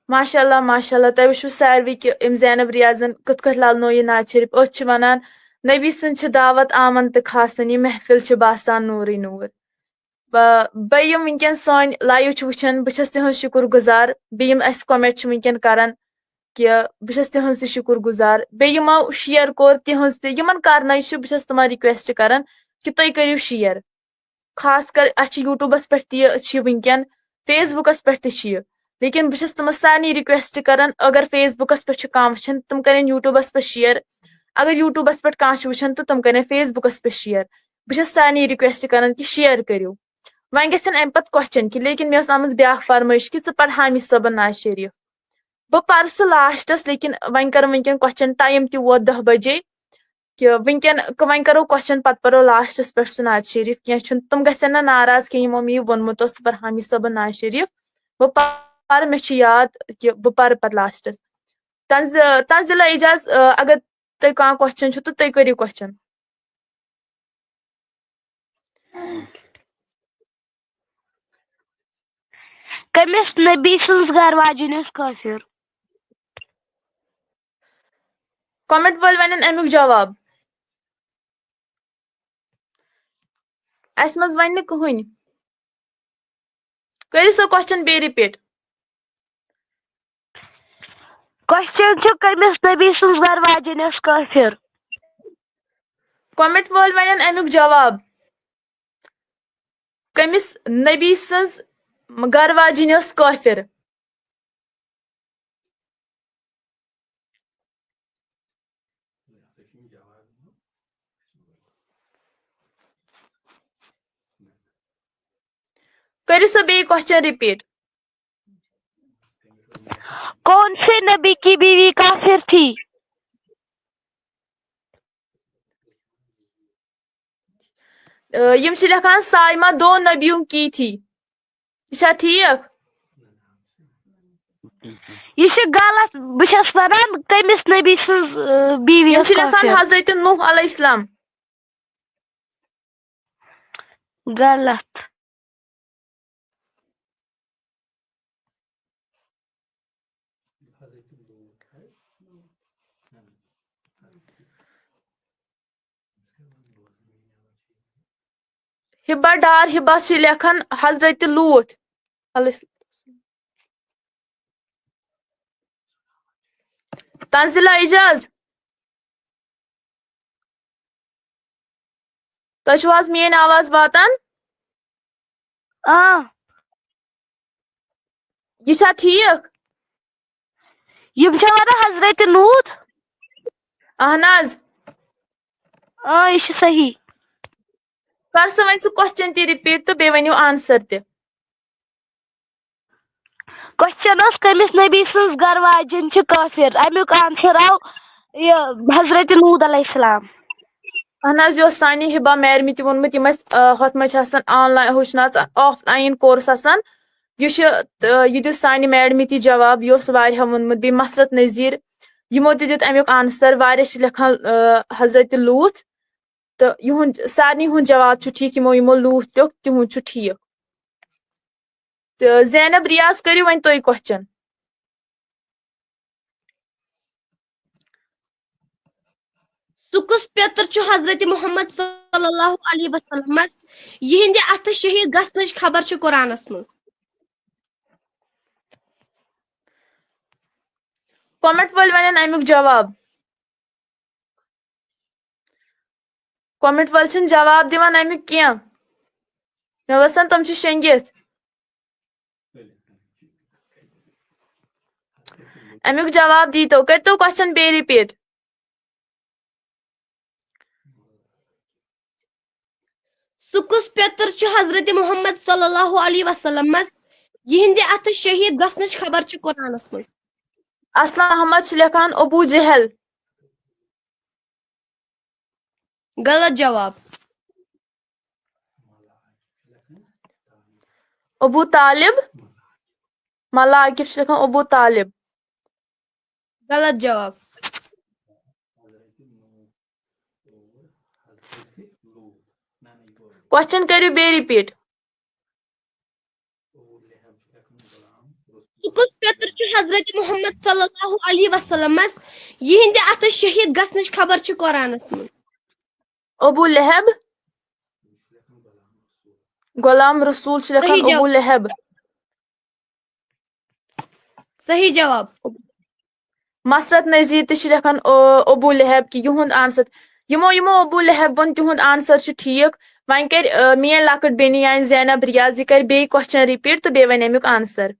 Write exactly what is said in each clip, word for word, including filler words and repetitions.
ماشاء اللہ، ماشاء اللہ، تۄہہِ وٕچھِو ساروٕے کہِ أمۍ زینب ریاضن کِتھ کٲٹھۍ للنو یہِ نعت شریف۔ أتھۍ چھِ ونان، نبی سٕنٛز چھِ دعوت آمن تہٕ خاصن، یہِ محفل چھِ باسان نوٗرٕے نوٗر۔ ب-، بیٚیہِ یِم وٕنکیٚن سٲنۍ live چھِ وٕچھان، بہٕ چھَس تِہنٛز شُکُر گُزار۔ بیٚیہِ یِم اَسہِ comment چھِ وٕنکیٚن کران کہِ بہٕ چھَس تِہنٛز تہِ شُکُر گُزار۔ بیٚیہِ یِمو share کوٚر تِہنٛز تہِ، یِمن کرنَے چھُ، بہٕ چھَس تِمن request کران کہِ تُہۍ کٔرِو share۔ خاص کر اَسہِ چھِ YouTubeس پٮ۪ٹھ تہِ یہِ، چھِ وٕنکیٚن Facebookس پٮ۪ٹھ تہِ چھِ یہِ۔ لیکن بہٕ چھَس تِمن سارنٕے request کران، اگر Facebookس پٮ۪ٹھ چھُ کانٛہہ وٕچھان، تِم کرن YouTubeس پٮ۪ٹھ share۔ اگر YouTubeس پٮ۪ٹھ کانٛہہ چھُ وٕچھان، تہٕ تِم کرن Facebookس پٮ۪ٹھ share۔ بہٕ چھَس سارنٕے request کران کہِ share کٔرِو۔ وۄنۍ گژھن اَمہِ پتہٕ question کہِ، لیکن مےٚ ٲس آمٕژ بیٛاکھ فرمٲیش کہِ ژٕ پَر حامی صٲبُن نعت شریف۔ بہٕ پَرٕ سُہ lastس، لیکن وۄنۍ کرٕ وٕنکیٚن question، time تہِ ووت دَہ بجے۔ کہِ وٕنکیٚن ک-، وۄنۍ کرو question، پتہٕ پرو lastس پٮ۪ٹھ سُہ نعت شریف۔ کینٛہہ چھُنہٕ، تِم گژھن نہٕ ناراض کینٛہہ، یِمو مےٚ یہِ ووٚنمُت اوس، ژٕ پر حامی صٲبُن نعت شریف۔ بہٕ پرٕ، مےٚ چھُ یاد کہِ بہٕ پرٕ پتہٕ lastس۔ تنزِ-، تنزیلہ اعجاز، آ، اگر تۄہہِ کانٛہہ question چھُ تہٕ تُہۍ کٔرِو question۔ کٔمِس نبی سٕنٛز گرٕ واجِنۍ ٲس کٲفِر؟ Comment وٲلۍ ونن امیُک جواب۔ اسہِ منٛز ونہِ نہٕ کٕہٕنۍ۔ کٔرِو سا question بیٚیہِ repeat۔ Question چھُ، کٔمِس نبی سٕنٛز گرٕ واجِنۍ ٲس کٲفِر؟ Comment وٲلۍ ونن امیُک جواب۔ کٔمِس نبی سٕنٛز گرٕ واجِنۍ ٲس کٲفِر؟ کٔرِو سا بیٚیہِ question repeat۔ کون سے نبی کی بیوی کافر تھی؟ آ، یِم چھِ لیکھان، سائمہ دو نبیوں کی تھی۔ یہِ چھا ٹھیٖک؟ یہِ چھُ غلط۔ بہٕ چھَس وَنان، کٔمِس نبی سٕنٛز، آ، بیوی یِم ٲس چھِ لیکھان کافر؟ حضرت نوح علیہ السلام۔ غلط۔ ہبہ ڈار ہبہ چھِ لیکھان حضرت لوٗط علیہ السلام۔ تنزیلہ اعجاز، تۄہہِ چھُو حظ میٲنۍ آواز واتان؟ آ۔ یہِ چھا ٹھیٖک؟ یِم چھا وَنان حضرت لوٗط؟ اہن حظ۔ آ، یہِ چھُ صحیح۔ کر سا وۄنۍ ژٕ question تہِ repeat تہٕ بیٚیہِ ؤنِو answer تہِ۔ Question اوس، کٔمِس نبی سٕنٛز گرٕ واجِنۍ چھِ کٲفِر؟ اَمیُک answer آو یہِ حضرت لوٗط علیہ السلام۔ اہن حظ، یہِ اوس سانہِ ہبہ میڈمہِ تہِ ووٚنمُت، یِم اَسہِ، آ، ہۄتھ منٛز چھِ آسان online ہیوٚچھنس offline course آسان۔ یہِ چھُ، آ، یہِ دیُت سانہِ میڈمہِ تہِ جواب، یہِ اوس واریاہ ووٚنمُت، بیٚیہِ مسرت نذیر، یِمو تہِ دیُت اَمیُک answer۔ واریاہ چھِ لیکھان، آ، حضرت لوٗط، تہٕ یِہُنٛد، سارنٕے ہُنٛد جواب چھُ ٹھیٖک، یِمو یِمو لوٗط لیوٚکھ، تِہُنٛد چھُ ٹھیٖک۔ تہٕ زینب ریاض، کٔرِو وۄنۍ تُہۍ question۔ سُہ کُس پیٚتٕر چھُ حضرت محمد صلی اللہ علیہ وسلمس؟ یِہنٛدِ اَتھٕ شہیٖد گژھنٕچ خبر چھِ قرآنس منٛز۔ Comment وٲلۍ ونن امیُک جواب۔ Comment وٲلۍ چھِنہٕ جواب دِوان امیُک کینٛہہ۔ مےٚ باسان تِم چھِ شۄنٛگِتھ۔ امیُک جواب دیٖتو، کٔرۍتو question بیٚیہِ repeat۔ سُہ کُس پیٚتٕر چھُ حضرت محمد صلی اللہ علیہ وسلمس؟ یِہنٛدِ اَتھٕ شہیٖد گژھنٕچ خبر چھِ قرآنس منٛز۔ اسلم احمد چھُ لیکھان ابو جہل۔ غلط جواب۔ ابو طالب۔ ملا عاقب چھُ لیکھان ابو طالب۔ غلط جواب۔ Question کٔرِو بیٚیہِ repeat۔ سُہ کُس پیٚتٕر چھُ حضرت صلی اللہ علیہ وسلمس یِہنٛدِ اَتھٕ شہیٖد گژھنٕچ خبر چھِ قرآنس منٛز؟ ابو لہب، غلام رسول چھِ لیکھان صحیح جواب۔ ابو لہب۔ صحیح جواب۔ مسرت نذیر تہِ چھِ لیکھان، او-، ابو لہب کہِ یِہُنٛد آنسر۔ یِمو، یِمو ابو لہب ووٚن تِہُنٛد آنسر چھُ ٹھیٖک۔ وۄنۍ کرِ، آ، میٲنۍ لۄکٕٹ بیٚنہِ یعنی زینب ریاض، یہِ کرِ بیٚیہِ کوسچن رِپیٖٹ تہٕ بیٚیہِ وَنہِ اَمیُک آنسر۔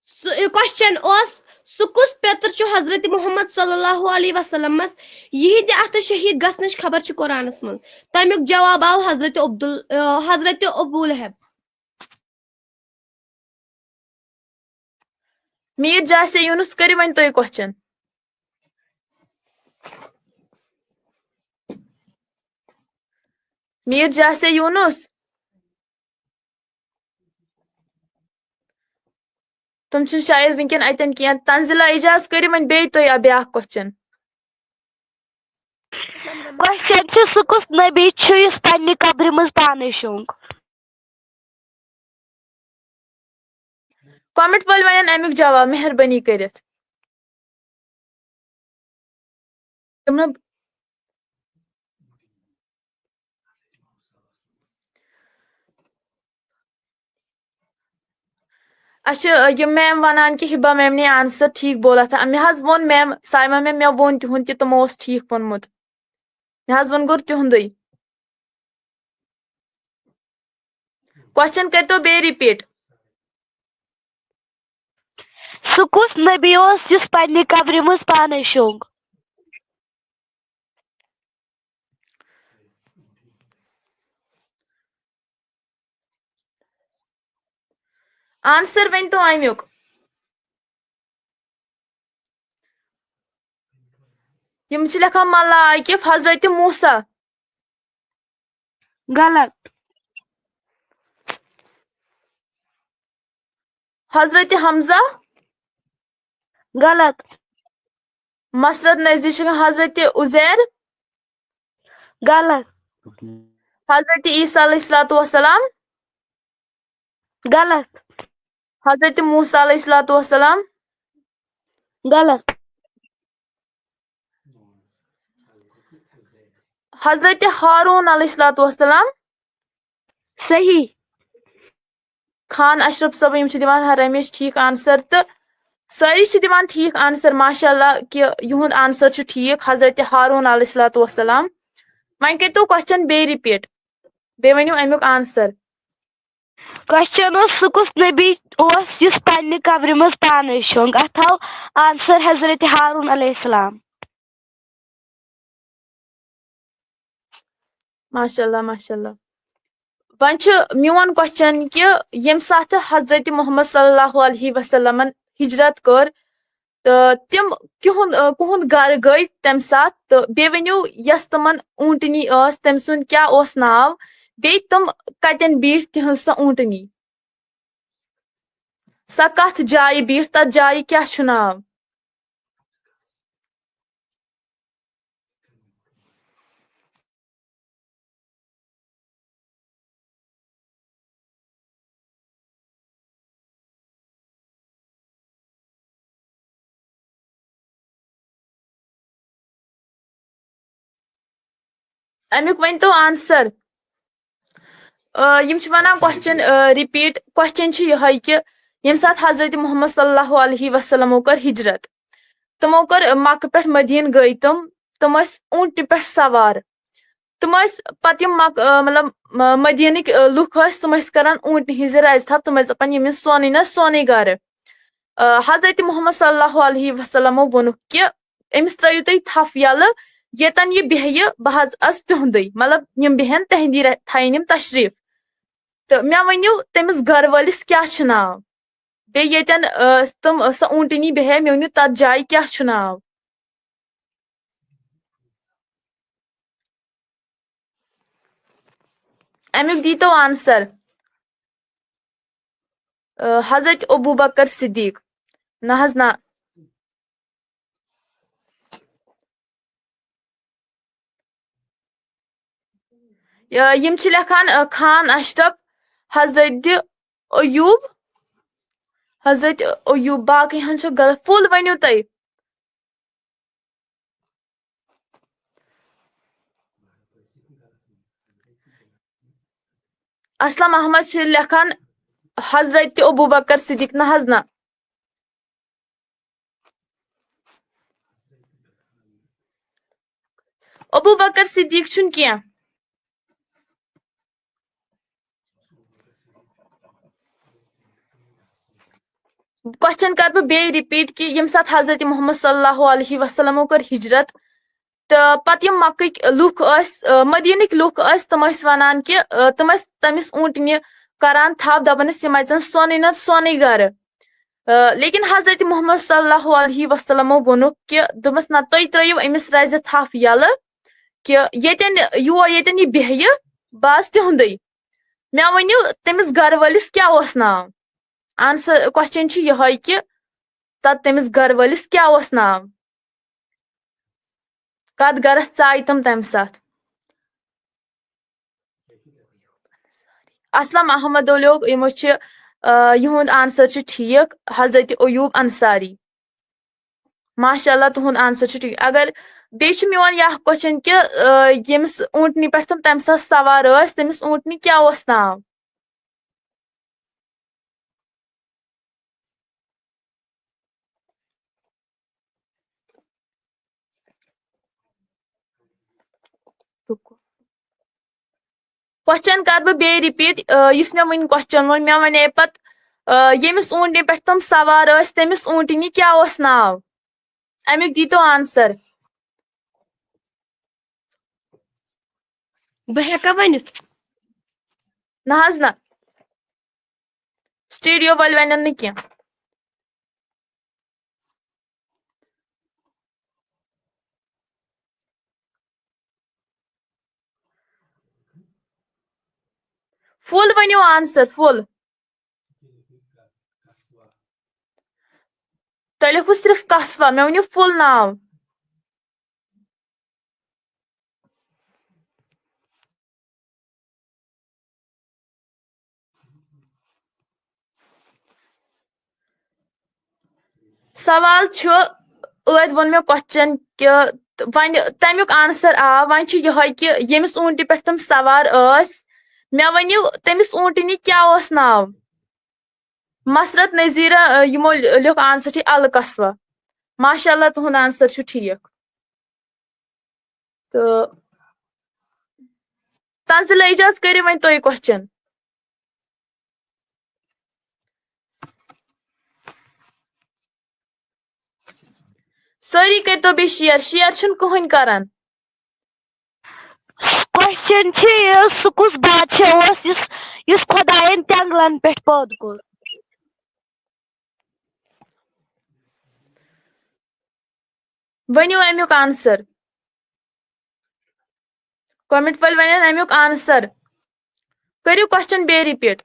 سُہ کوسچن اوس، سُہ کُس پیٚتٕر چھُ حضرت محمد صلی اللہ علیہ وسلمس یِہنٛدِ اَتھٕ شہیٖد گژھنٕچ خبر چھِ قرآنس منٛز؟ تَمیُک جواب آو حضرت عبدال-، آ، حضرت ابو لہب۔ میٖر جاسے یوٗنُس، کٔرِو وۄنۍ تُہۍ کوسچن۔ میٖر جاسے یوٗنُس، تِم چھِنہٕ شاید وٕنکیٚن اَتٮ۪ن کینٛہہ۔ تنزیلہ اعجاز، کٔرِو وۄنۍ بیٚیہِ تُہۍ اَ-، بیٛاکھ کوسچن۔ کوسچن چھُ، سُہ کُس نبی چھُ یُس پننہِ قبرِ منٛز پانے شوٚنٛگ؟ کمنٹ وٲلۍ ونن امیُک جواب مہربٲنی کٔرِتھ۔ تِم نہ، اچھا، یہِ میم ونان کہِ ہبہ میم نے آنسر ٹھیک بولا تھا۔ مےٚ حظ ووٚن میم، سایمہ میم، مےٚ ووٚن تِہُنٛد کہِ تِمو اوس ٹھیک ووٚنمُت۔ مےٚ حظ ووٚن گوٚو تِہُنٛدُے۔ کوسچن کٔرۍتو بیٚیہِ رِپیٖٹ۔ سُہ کُس نبی اوس یُس پننہِ قبرِ منٛز پانے شوٚنٛگ؟ آنسر ؤنۍ تو امیُک۔ یِم چھِ لیکھان ملا عاقف، حضرت موسیٰ۔ غلط۔ حضرت حمزہ۔ غلط۔ مسرت نذیر چھِ لیکھان حضرت عزیر۔ غلط۔ حضرت عیسیٰ علیہ الصلوۃ والسلام۔ غلط۔ حضرت موسیٰ علیہ الصلوۃ والسلام۔ غلط۔ حضرت ہارون علیہ الصلوۃ والسلام۔ صحیح۔ خان اشرف صٲب، یِم چھِ دِوان ہر ہمیشہِ ٹھیٖک آنسر تہٕ سٲری چھِ دِوان ٹھیٖک آنسر، ماشاء اللہ کہِ یِہُنٛد آنسر چھُ ٹھیٖک، حضرت ہارون علیہ الصلوۃ والسلام۔ وۄنۍ کٔرۍتو کوسچن بیٚیہِ رِپیٖٹ، بیٚیہِ ؤنِو اَمیُک آنسر۔ کوسچن اوس، سُہ کُس نبی اوس یُس پننہِ قبرِ منٛز پانے شوٚنٛگ؟ اتھ آو آنسر حضرت ہارون علیہ السلام۔ ماشاء اللہ، ماشاء اللہ۔ وۄنۍ چھُ میون کوسچن کہِ ییٚمہِ ساتہٕ حضرت محمد صلی اللہ علیہ وسلمن ہجرت کٔر، تہٕ تِم کِہُنٛد، آ، کُہُنٛد گرٕ گٔے تَمہِ ساتہٕ؟ تہٕ بیٚیہِ ؤنِو، یۄس تِمن اوٗنٹنی ٲس، تٔمۍ سُنٛد کیٛاہ اوس ناو؟ بیٚیہِ تِم کَتٮ۪ن بیٖٹھۍ، تِہٕنٛز سۄ اوٗنٹنی؟ سۄ کَتھ جایہِ بیٖٹھ؟ تَتھ جایہِ کیٛاہ چھُ ناو؟ اَمیُک ؤنۍ تو آنسر۔ آ، یِم چھِ وَنان کوسچن، آ، رِپیٖٹ۔ کوسچن چھُ یِہوٚے کہِ ییٚمہِ ساتہٕ حضرت محمد صلی اللہ علیہ وسلمو کٔر ہجرت، تِمو کٔر مکہٕ پٮ۪ٹھ مدیٖنہٕ گٔے تِم، تِم ٲسۍ اوٗنٹہِ پٮ۪ٹھ سوار۔ تِم ٲسۍ پتہٕ یِم مک-، آ، مطلب، آ، مدیٖنٕکۍ، آ، لُکھ ٲسۍ، تِم ٲسۍ کران اوٗنٹہِ ہِنٛزِ رَزِ تھپھ، تِم ٲسۍ دَپان، "یِم یِن سونٕے نہ سونٕے گرٕ۔" آ، حضرت محمد صلی اللہ علیہ وسلمو ووٚنُکھ کہِ أمِس ترٲیِو تُہۍ تھپھ یَلہٕ، ییٚتٮ۪ن یہِ بیٚہہِ، بہٕ حظ آسہٕ تِہُنٛدُے، مطلب، یِم بیٚہن تِہنٛدی رَ-، تھاوِن یِم تشریٖف۔ تہٕ مےٚ ؤنِو، تٔمِس گرٕ وٲلِس کیٛاہ چھُ ناو؟ بیٚیہِ ییٚتٮ۪ن، آ، تِم، آ، سۄ اوٗنٹنی بیٚہے، مےٚ ؤنِو تَتھ جایہِ کیٛاہ چھُ ناو؟ اَمیُک دیٖتو آنسر۔ آ، حضرت ابو بکر صدیق۔ نہ حظ نہ۔ آ، یِم چھِ لیکھان، آ، خان اشرف، حضرت ایوب، حضرت ایوب، باقی ہن چھُ غلط، فُل ؤنِو تُہۍ۔ اسلم احمد چھِ لیکھان حضرت ابو بکر صدیق، نہ حظ نہ۔ ابو بکر صدیق چھُنہٕ کینٛہہ۔ کوسچن کرٕ بہٕ بیٚیہِ رِپیٖٹ کہِ ییٚمہِ ساتہٕ حضرت محمد صلی اللہ علیہ وسلمو کٔر ہجرت، تہٕ پتہٕ یِم مکٕکۍ لُکھ ٲسۍ، آ، مدیٖنٕکۍ لُکھ ٲسۍ، تِم ٲسۍ ونان کہِ، آ، تِم ٲسۍ تٔمِس اوٗنٹنہِ کران تھپھ، دپان ٲسۍ، "یِم اَژن سۄنٕے نتہٕ سۄنٕے گرٕ۔" آ، لیکن حضرت محمد صلی اللہ علیہ وسلمو ووٚنُکھ کہِ، دوٚپمَس، "نہ، تُہۍ ترٲیِو أمِس رزِ تھپھ یَلہٕ کہِ ییٚتٮ۪ن یور، ییٚتٮ۪ن یہِ بیٚہہِ، بہٕ آسہٕ تِہُنٛدُے۔ مےٚ ؤنِو، تٔمِس گرٕ وٲلِس کیٛاہ اوس ناو؟" آنسر، کوسچن چھُ یِہوٚے کہِ تَتھ تٔمِس گرٕ وٲلِس کیٛاہ اوس ناو؟ کَتھ گرس ژایہِ تِم تَمہِ ساتہٕ؟ اسلم احمد اولیو، یِمو چھِ، آ، یِہُنٛد آنسر چھُ ٹھیٖک، حضرت ایوب انصاری۔ ماشاء اللہ، تُہُنٛد آنسر چھُ ٹھیٖک۔ اگر بیٚیہِ چھُ میون یہِ اکھ کوسچن کہِ، آ، ییٚمِس اوٗنٹنہِ پٮ۪ٹھ تِم تَمہِ ساتہٕ سوار ٲسۍ، تٔمِس اوٗنٹنہِ کیٛاہ اوس ناو؟ کوسچن کرٕ بہٕ بیٚیہِ رِپیٖٹ، آ، یُس مےٚ وٕنۍ کوسچن ووٚن، مےٚ وَنے پتہٕ، آ، ییٚمِس اوٗنٹنہِ پٮ۪ٹھ تِم سوار ٲسۍ، تٔمِس اوٗنٹنہِ کیٛاہ اوس ناو؟ اَمیُک دیٖتو آنسر۔ بہٕ ہٮ۪کا ؤنِتھ؟ نہ حظ نہ، سٹوڈیو وٲلۍ ونن نہٕ کینٛہہ۔ فُل ؤنِو آنسر، فُل۔ تۄہہِ لیکھوُ صرف قصبہ، مےٚ ؤنِو فُل ناو۔ سوال چھُ، ٲدۍ ووٚن مےٚ کوسچن کہِ وۄنۍ تَمیُک آنسر آو، وۄنۍ چھُ یِہوٚے کہِ ییٚمِس اوٗنٹہِ پٮ۪ٹھ تِم سوار ٲسۍ، مےٚ ؤنِو تٔمِس اوٗنٹنہِ کیٛاہ اوس ناو؟ مسرت نذیرہ، آ، یِمو لیوٚکھ آنسر چھِ القصوہ۔ ماشاء اللہ، تُہُنٛد آنسر چھُ ٹھیٖک۔ تہٕ تنزیلہ اعجاز، کٔرِو وۄنۍ تُہۍ کوسچن۔ سٲری کٔرۍتو بیٚیہِ شِیر، شِیر چھُنہٕ کٕہٕنۍ کران۔ کوسچن چھُ یہِ، سُہ کُس بادشاہ اوس یُس، یُس خۄدایَن تٮ۪نٛگلَن پٮ۪ٹھ پٲدٕ کوٚر؟ ؤنِو اَمیُک آنسر۔ کمنٹ وٲلۍ ونن امیُک آنسر۔ کٔرِو کوسچن بیٚیہِ رِپیٖٹ۔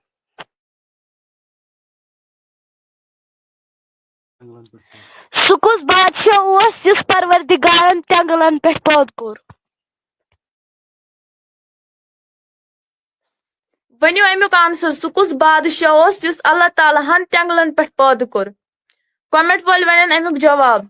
سُہ کُس بادشاہ اوس یُس پروردگارن تٮ۪نٛگلن پٮ۪ٹھ پٲدٕ کوٚر؟ ؤنِو امیُک آنسر، سُہ کُس بادشاہ اوس یُس اللہ تعالیٰ ہن تٮ۪نٛگلن پٮ۪ٹھ پٲدٕ کوٚر؟ کمنٹ وٲلۍ ونن امیُک جواب۔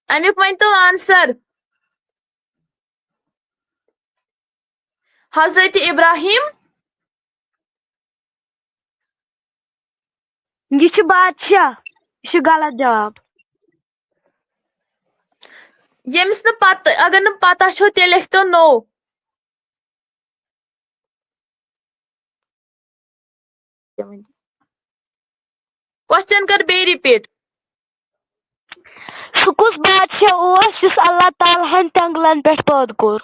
امیُک ؤنۍ تو آنسر۔ حضرت ابراہیم۔ یہِ چھُ بادشاہ۔ یہِ چھُ غلط جواب۔ ییٚمِس نہٕ پتہ، اگر نہٕ پتہ چھو، تیٚلہِ لیکھتو نو۔ کوسچن کر بیٚیہِ رِپیٖٹ۔ سُہ کُس بادشاہ اوس یُس اللہ تعالیٰ ہن تٮ۪نٛگلن پٮ۪ٹھ پٲدٕ کوٚر؟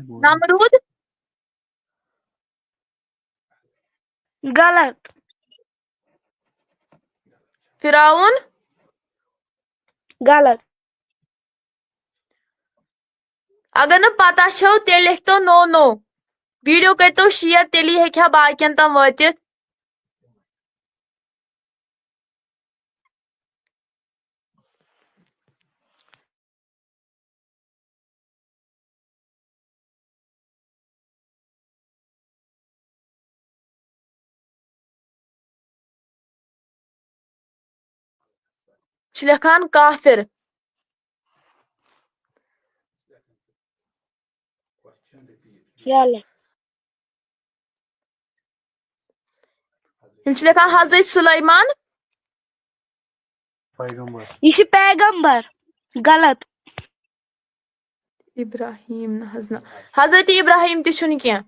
نمروٗد۔ غلط۔ فرعون۔ غلط۔ اگر نہٕ پتہ چھو، تیٚلہِ لیکھتو نو نو۔ ویڈیو کٔرتو شیئر، تیٚلی ہیٚکہِ ہا باقین تام وٲتِتھ۔ چھِ لیکھان کافر۔ یَلہٕ۔ یِم چھِ لیکھان حضرت سلیمان۔ پیغمبر۔ یہِ چھِ پیغمبر۔ غلط۔ ابراہیم نہ حظ نہ۔ حضرت ابراہیم تہِ چھُنہٕ کینٛہہ۔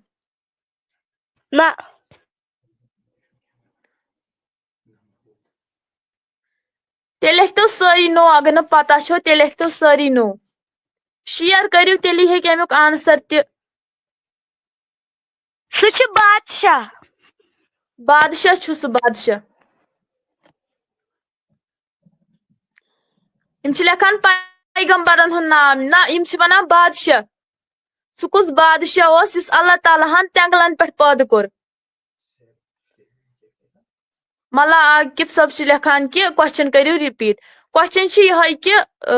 نہ۔ تیٚلہِ لیکھتو سٲری نو، اگر نہٕ پتہ چھو، تیٚلہِ لیکھتو سٲری نو۔ شیئر کٔرِو، تیٚلی ہیٚکہِ امیُک آنسر تہِ۔ سُہ چھُ بادشاہ۔ بادشاہ چھُ سُہ، بادشاہ۔ یِم چھِ لیکھان پیغمبرن ہُنٛد ناو، نہ، یِم چھِ وَنان بادشاہ۔ سُہ کُس بادشاہ اوس یُس اللہ تعالیٰ ہن تٮ۪نٛگلن پٮ۪ٹھ پٲدٕ کوٚر؟ ملا عاقب صٲب چھِ لیکھان کہِ question کٔرِو repeat۔ Question چھُ یِہوٚے کہِ، آ،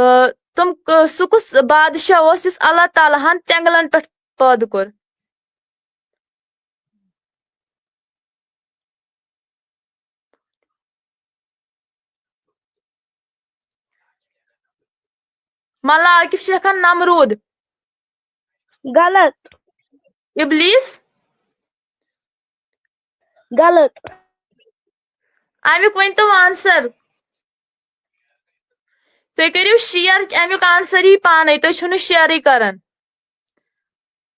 تِم، آ، سُہ کُس بادشاہ اوس یُس اللہ تعالیٰ ہن تٮ۪نٛگلن پٮ۪ٹھ پٲدٕ کوٚر؟ ملا عاقب چھِ لیکھان نمروٗد۔ غلط۔ ابلیس۔ غلط۔ امیُک ؤنۍ تو آنسر۔ تُہۍ کٔرِو شیئر، امیُک آنسر یی پانے، تُہۍ چھِو نہٕ شیئرٕے کران۔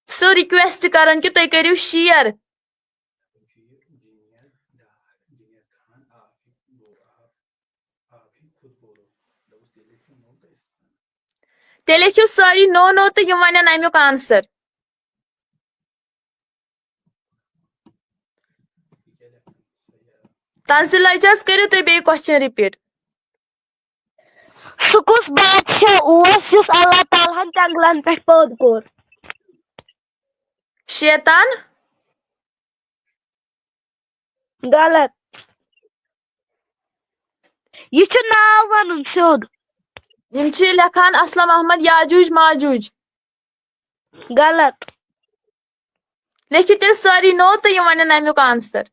سو request کران کہِ تُہۍ کٔرِو شیئر۔ تیٚلہِ لیکھِو سٲری نو نو تہٕ یِم وَنن اَمیُک آنسر۔ تنزیل اعجاز، کٔرِو تُہۍ بیٚیہِ question repeat۔ سُہ کُس بادشاہ اوس یُس اللہ تعالیٰ ہن جنگلن پٮ۪ٹھ پٲدٕ کوٚر؟ شیطان۔ غلط۔ یہِ چھُ ناو وَنُن سیوٚد۔ یِم چھِ لیکھان اسلم احمد یاجوج ماجوج۔ غلط۔ لیکھِو تیٚلہِ سٲری نو تہٕ یِم وَنن اَمیُک آنسر۔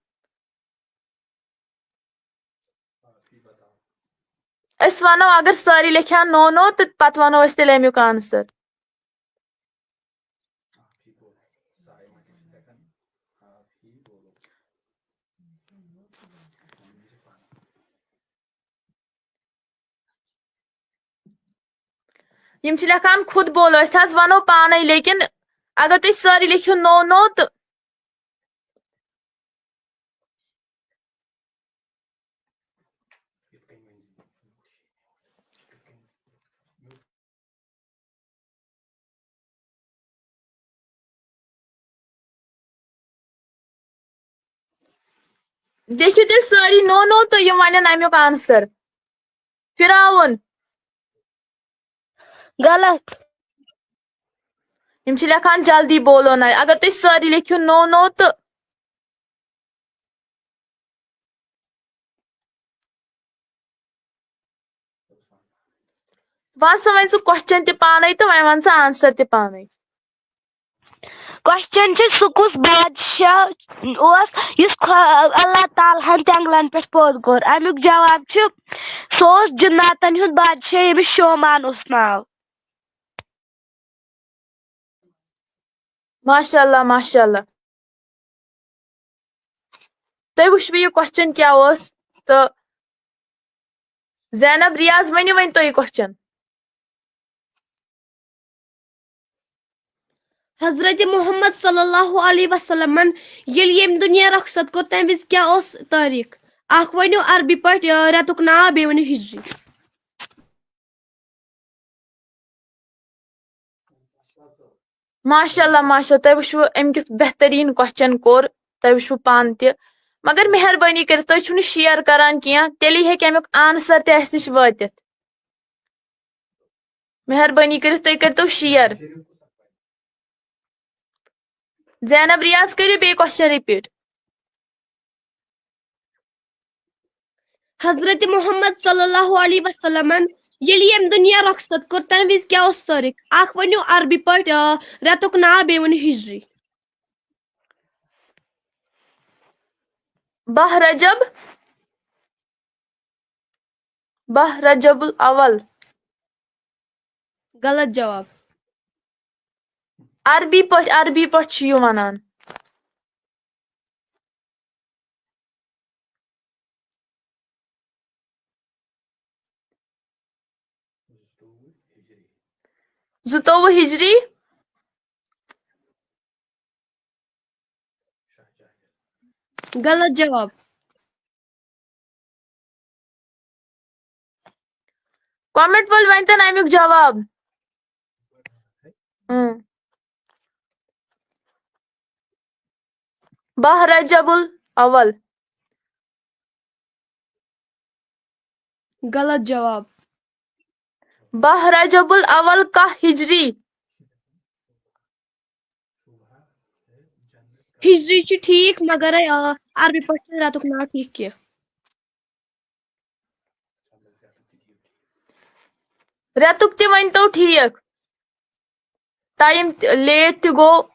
أسۍ وَنو، اگر سٲری لیکھِ ہن نو نو، تہٕ پَتہٕ وَنو أسۍ تیٚلہِ اَمیُک آنسر۔ یِم چھِ لیکھان خود بولو، أسۍ حظ وَنو پانے، لیکن اگر تُہۍ سٲری لیکھِو نو نو تہٕ لیکھِو تیٚلہِ سٲری نو نو تہٕ یِم وَنن اَمیُک آنسر۔ فرعون۔ غلط۔ یِم چھِ لیکھان جلدی بولو نہ، اگر تُہۍ سٲری لیکھِو نو نو تہٕ وَن سا وۄنۍ ژٕ question تہِ پانے تہٕ وۄنۍ وَن ژٕ آنسر تہِ پانے۔ Question چھُ، سُہ کُس بادشاہ اوس یُس خۄ-، اللہ تعالیٰ ہن جنگلن پٮ۪ٹھ پٲدٕ کوٚر؟ اَمیُک جواب چھُ، سُہ اوس جِناتن ہُنٛد بادشاہ، ییٚمِس شومان اوس ناو۔ ماشاء اللہ، ماشاء اللہ۔ تُہۍ وٕچھوٕ یہِ question کیٛاہ اوس، تہٕ زینب ریاض، ؤنِو وۄنۍ تُہۍ یہِ question۔ حضرت محمد صلی اللہ علیہ وسلمن ییٚلہِ ییٚمہِ دُنیا رخصت کوٚر، تَمہِ وِزِ کیٛاہ اوس تٲریٖخ؟ اکھ ؤنِو عربی پٲٹھۍ، آ، رٮ۪تُک ناو، بیٚیہِ ؤنِو ہجری۔ ماشاء اللہ، ماشاء اللہ، تۄہہِ وٕچھوٕ أمۍ کیُتھ بہتریٖن question کوٚر، تۄہہِ وٕچھوٕ پانہٕ تہِ۔ مگر مہربٲنی کٔرِتھ، تُہۍ چھِو نہٕ share کران کینٛہہ، تیٚلی ہیٚکہِ اَمیُک answer تہِ اَسہِ نِش وٲتِتھ۔ مہربٲنی کٔرِتھ، تُہۍ کٔرۍتو share۔ زینب ریاض، کٔرِو بیٚیہِ question repeat. حضرت محمد صلی اللہ علیہ وسلمن ییٚلہِ ییٚمہِ دُنیا رۄخصت کوٚر، تَمہِ وِزِ کیٛاہ اوس تٲریٖخ؟ اکھ ؤنِو عربی پٲٹھۍ، آ، رٮ۪تُک ناو، بیٚیہِ ؤنِو ہجری۔ باہ رجب، باہ رجب الاول۔ غلط جواب۔ عربی پٲٹھۍ، عربی پٲٹھۍ چھُ یہِ وَنان۔ زٕتووُہ ہجری۔ غلط جواب۔ Comment وٲلۍ ؤنۍ تن اَمیُک جواب۔ اۭں۔ باہ رجب الاول۔ غلط جواب۔ باہ رجب الاول کاہ ہجری؟ ہجری چھُ ٹھیٖک، مگر، آ، عربی پٲٹھۍ چھُنہٕ رٮ۪تُک ناو ٹھیٖک کینٛہہ۔ رٮ۪تُک تہِ ؤنۍ تو ٹھیٖک۔ Time late تہِ گوٚو۔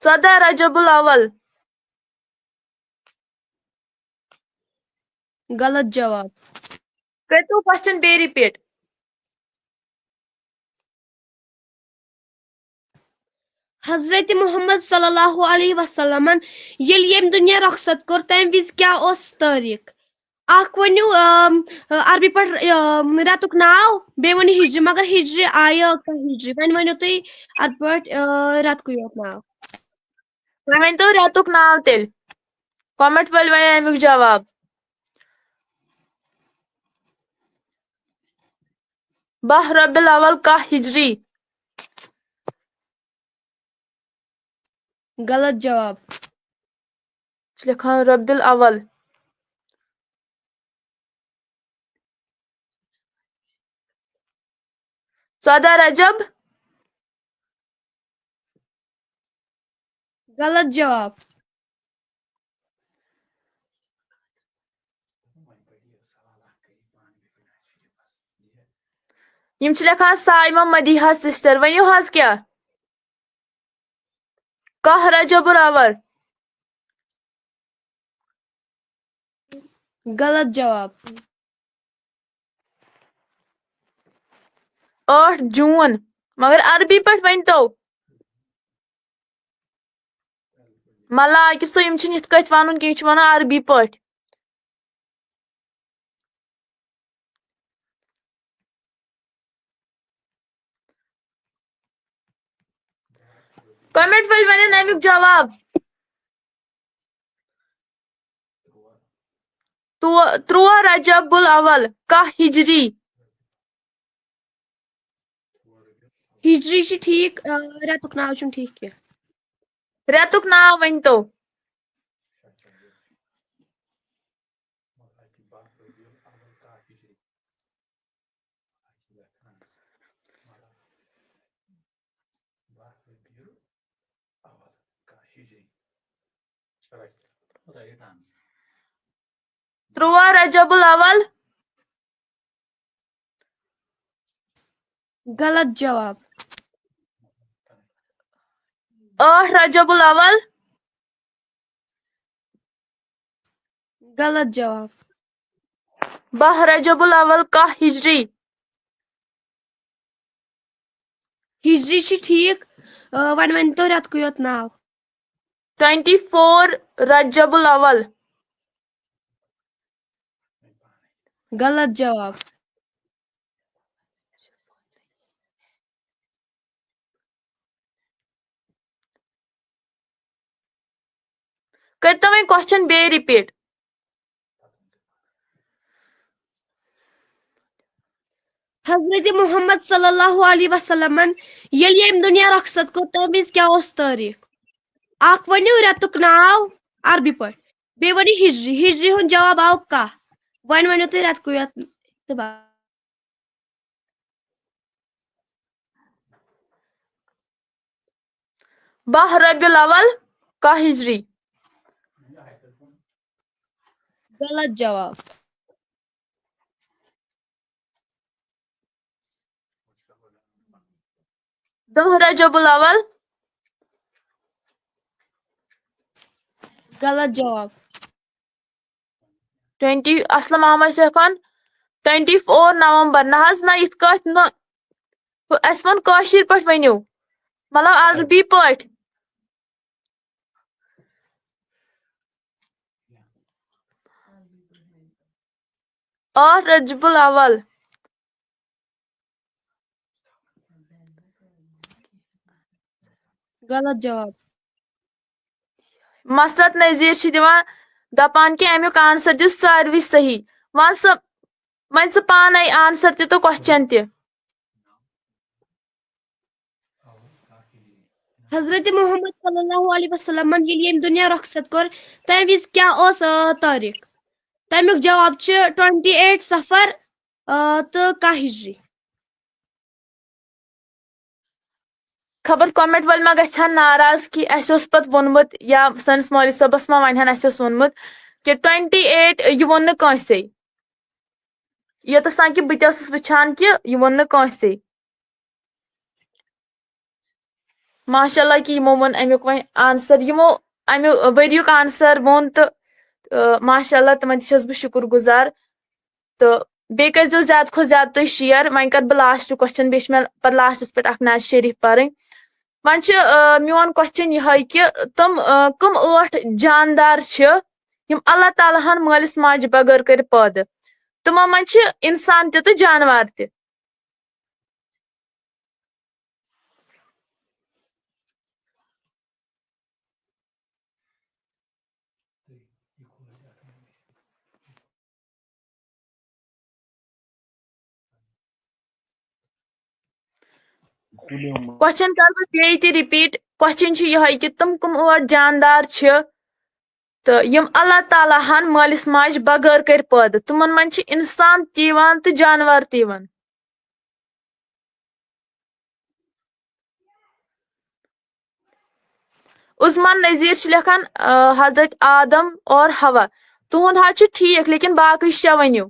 ژۄدہ رجب الاول۔ غلط جواب۔ کٔرۍتو question بیٚیہِ repeat۔ حضرت محمد صلی اللہ علیہ وسلمن ییٚلہِ ییٚمہِ دُنیا رۄخصت کوٚر، تَمہِ وِزِ کیٛاہ اوس تٲریٖخ؟ اکھ ؤنِو، آم، عربی پٲٹھۍ، آم، رٮ۪تُک ناو، بیٚیہِ ؤنِو ہجری، مگر ہجری آیہِ کانٛہہ ہجری۔ وۄنۍ ؤنِو تُہۍ عربی پٲٹھۍ، آ، رٮ۪تکُے یوت ناو۔ وۄنۍ ؤنۍ تو رٮ۪تُک ناو تیٚلہِ۔ Comment وٲلۍ ؤنِو اَمیُک جواب۔ باہ ربیع الاول کاہ ہجری؟ غلط جواب۔ چھِ لیکھان ربیع الاول۔ ژۄدہ رجب۔ غلط جواب۔ یِم چھِ لیکھان صائمہ مدیحہ sister۔ ؤنِو حظ کیٛاہ؟ کاہ رجب الاول۔ غلط جواب۔ ٲٹھ جوٗن۔ مگر عربی پٲٹھۍ ؤنۍ تو۔ ملا عاقب صٲب، یِم چھِنہٕ یِتھ کٲٹھۍ وَنُن کینٛہہ، یہِ چھُ وَنُن عربی پٲٹھۍ۔ Comment وٲلۍ وَنن اَمیُک جواب۔ تو-، تُرٛواہ رجب الاول کاہ ہجری؟ ہجری چھِ ٹھیٖک، آ، رٮ۪تُک ناو چھُنہٕ ٹھیٖک کینٛہہ۔ رٮ۪تُک ناو ؤنۍ تو۔ تُرٛواہ رجب الاول۔ غلط جواب۔ ٲٹھ رجب الاول۔ غلط جواب۔ باہ رجب الاول کاہ ہجری؟ ہجری چھِ ٹھیٖک، آ، وۄنۍ ؤنۍ تو رٮ۪تکُے یوت ناو۔ Twenty four رجب الاول۔ غلط جواب۔ کٔرۍتو وۄنۍ question بیٚیہِ repeat۔ حضرت محمد صلی اللہ علیہ وسلمن ییٚلہِ ییٚمہِ دُنیا رۄخصت کوٚر، تَمہِ وِزِ کیٛاہ اوس تٲریٖخ؟ اکھ ؤنِو رٮ۪تُک ناو عربی پٲٹھۍ، بیٚیہِ ؤنِو ہجری۔ ہجری ہُنٛد جواب آو کاہ۔ وۄنۍ ؤنِو تُہۍ رٮ۪تکُے یوت تہٕ بس۔ باہ ربیع الاول، کاہ ہجری۔ غلط جواب۔ دہ رجب الاول۔ غلط جواب۔ Twenty, Aslam Ahmed Sheikh Khan, twenty four November. نہ حظ، نہ، یِتھ کٲٹھۍ نہٕ۔ اَسہِ ووٚن کٲشِر پٲٹھۍ ؤنِو، مطلب عربی پٲٹھۍ۔ ٲٹھ رجب الاول۔ غلط جواب۔ مسرت نذیر چھِ دِوان، دَپان کہِ اَمیُک آنسر دِ ساروی صحیح۔ وۄنۍ ژٕ، وۄنۍ ژٕ پانے آنسر تہِ تہٕ کوسچن تہِ۔ حضرت محمد صلی اللہ علیہ وسلمن ییٚلہِ ییٚمہِ دُنیا رۄخصت کوٚر، تَمہِ وِزِ کیٛاہ اوس، آ، تٲریٖخ؟ تَمیُک جواب چھُ ٹُوَنٹی ایٹ صفر، آ، تہٕ کاہ ہجری۔ خبر comment وٲلۍ ما گژھِ ہن ناراض کہِ اَسہِ اوس پتہٕ ووٚنمُت یا سٲنِس مولوی صٲبس ما ونہِ ہن اَسہِ اوس ووٚنمُت کہِ ٹُوَنٹی ایٹ، یہِ ووٚن نہٕ کٲنٛسے۔ یوٚتس تام کہِ بہٕ تہِ ٲسٕس وٕچھان کہِ یہِ ووٚن نہٕ کٲنٛسے۔ ماشاء اللہ کہِ یِمو ووٚن اَمیُک وۄنۍ آنسر، یِمو اَمہِ ؤریُک آنسر ووٚن تہٕ، آ، ماشاء اللہ تِمن تہِ چھَس بہٕ شُکُر گُزار۔ تہٕ بیٚیہِ کٔرۍزیو زیادٕ کھۄتہٕ زیادٕ تُہۍ share۔ وۄنۍ کَرٕ بہٕ last question، بیٚیہِ چھِ مےٚ پَتہٕ lastس پٮ۪ٹھ اَکھ نعت شریٖف پَرٕنۍ۔ وۄنۍ چھِ، آ، میون question یِہوٚے کہِ تِم، آ، کٕم ٲٹھ جاندار چھِ یِم اللہ تعالیٰ ہَن مٲلِس ماجہِ بغٲر کٔرۍ پٲدٕ؟ تِمو منٛز چھِ اِنسان تہِ تہٕ جانوار تہِ۔ Question کَرٕ بہٕ بیٚیہِ تہِ repeat۔ Question چھُ یِہوٚے کہِ تِم کٕم ٲٹھ جاندار چھِ تہٕ یِم اللہ تعالیٰ ہَن مٲلِس ماجہِ بغٲر کٔرۍ پٲدٕ؟ تِمن منٛز چھِ اِنسان تہِ یِوان تہٕ جانور تہِ یِوان۔ عثمان نذیر چھِ لیکھان، آ، حضرت آدم اور حوا۔ تُہُنٛد حظ چھُ ٹھیٖک، لیکن باقٕے شےٚ ؤنِو۔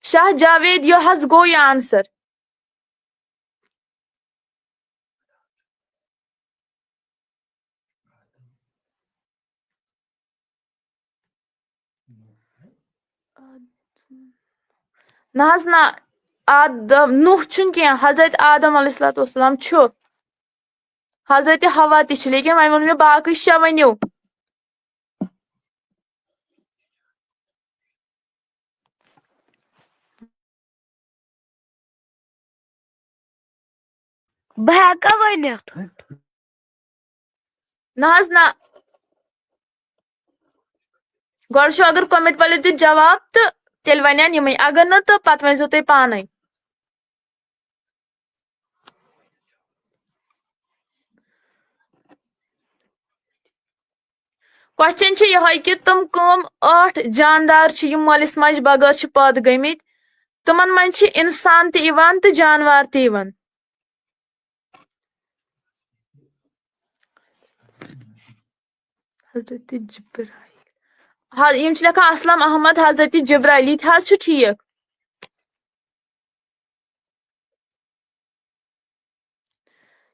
شاہ جاوید، یہِ حظ گوٚو یہِ answer۔ نہ حظ نہ، آدم، نوح چھُنہٕ کینٛہہ، حضرت آدم علیہ الصلوۃ والسلام چھُ۔ حضرت حوا تہِ چھِ، لیکن وۄنۍ ووٚن مےٚ باقٕے شےٚ ؤنِو۔ بہٕ ہٮ۪کا ؤنِتھ؟ نہ حظ نہ۔ گۄڈٕ چھُ اگر comment وٲلِو دیُت جواب تہٕ تیٚلہِ وَنن یِمٕے، اگر نہٕ تہٕ پَتہٕ ؤنۍزیو تُہۍ پانَے۔ Question چھُ یِہوٚے کہِ تِم کٕم ٲٹھ جاندار چھِ یِم مٲلِس ماجہِ بغٲر چھِ پٲدٕ گٔمٕتۍ؟ تِمن منٛز چھِ اِنسان تہِ یِوان تہٕ جانوار تہِ یِوان۔ حضرت جبرائیل۔ ہا، یِم چھِ لیکھان اسلم احمد، حضرت جبرائیل، یہِ تہِ حظ چھُ ٹھیٖک۔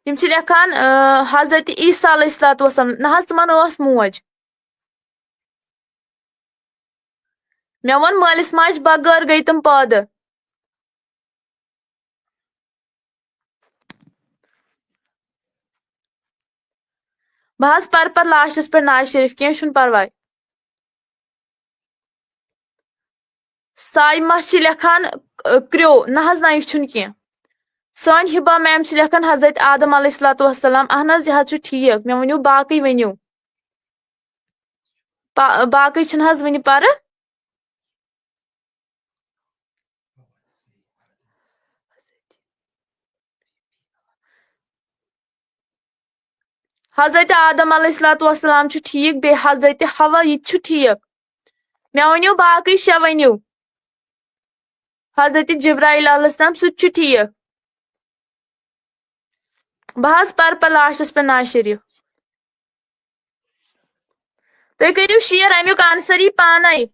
یِم چھِ لیکھان، آ، حضرت عیسیٰ علیہ الصلوۃ والسلام۔ نہ حظ، تِمن ٲس موج۔ مےٚ ووٚن مٲلِس ماجہِ بغٲر گٔے تِم پٲدٕ۔ بہٕ حظ پرٕ پتہٕ lastس پٮ۪ٹھ نعت شریٖف، کینٛہہ چھُنہٕ پرواے۔ صایمہ چھِ لیکھان، آ، کرٛیو۔ نہ حظ، نہ، یہِ چھُنہٕ کینٛہہ۔ سٲنۍ حبا ma'am چھِ لیکھان حضرت آدم علیہ الصلوۃ والسلام۔ اہن حظ، یہِ حظ چھُ ٹھیٖک۔ مےٚ ؤنِو باقٕے ؤنِو۔ پا-، باقٕے چھِنہٕ حظ وٕنہِ پَرٕ۔ حضرت آدم علیہ الصلوۃ والسلام چھُ ٹھیٖک، بیٚیہِ حضرت حوا، یہِ تہِ چھُ ٹھیٖک۔ مےٚ ؤنِو باقٕے شےٚ ؤنِو۔ حضرت جبرائیل علیہ السلام، سُہ تہِ چھُ ٹھیٖک۔ بہٕ حظ پرٕ پتہٕ لاسٹس پٮ۪ٹھ ناز شریف۔ تُہۍ کٔرِو شیر، اَمیُک آنسر یی پانے۔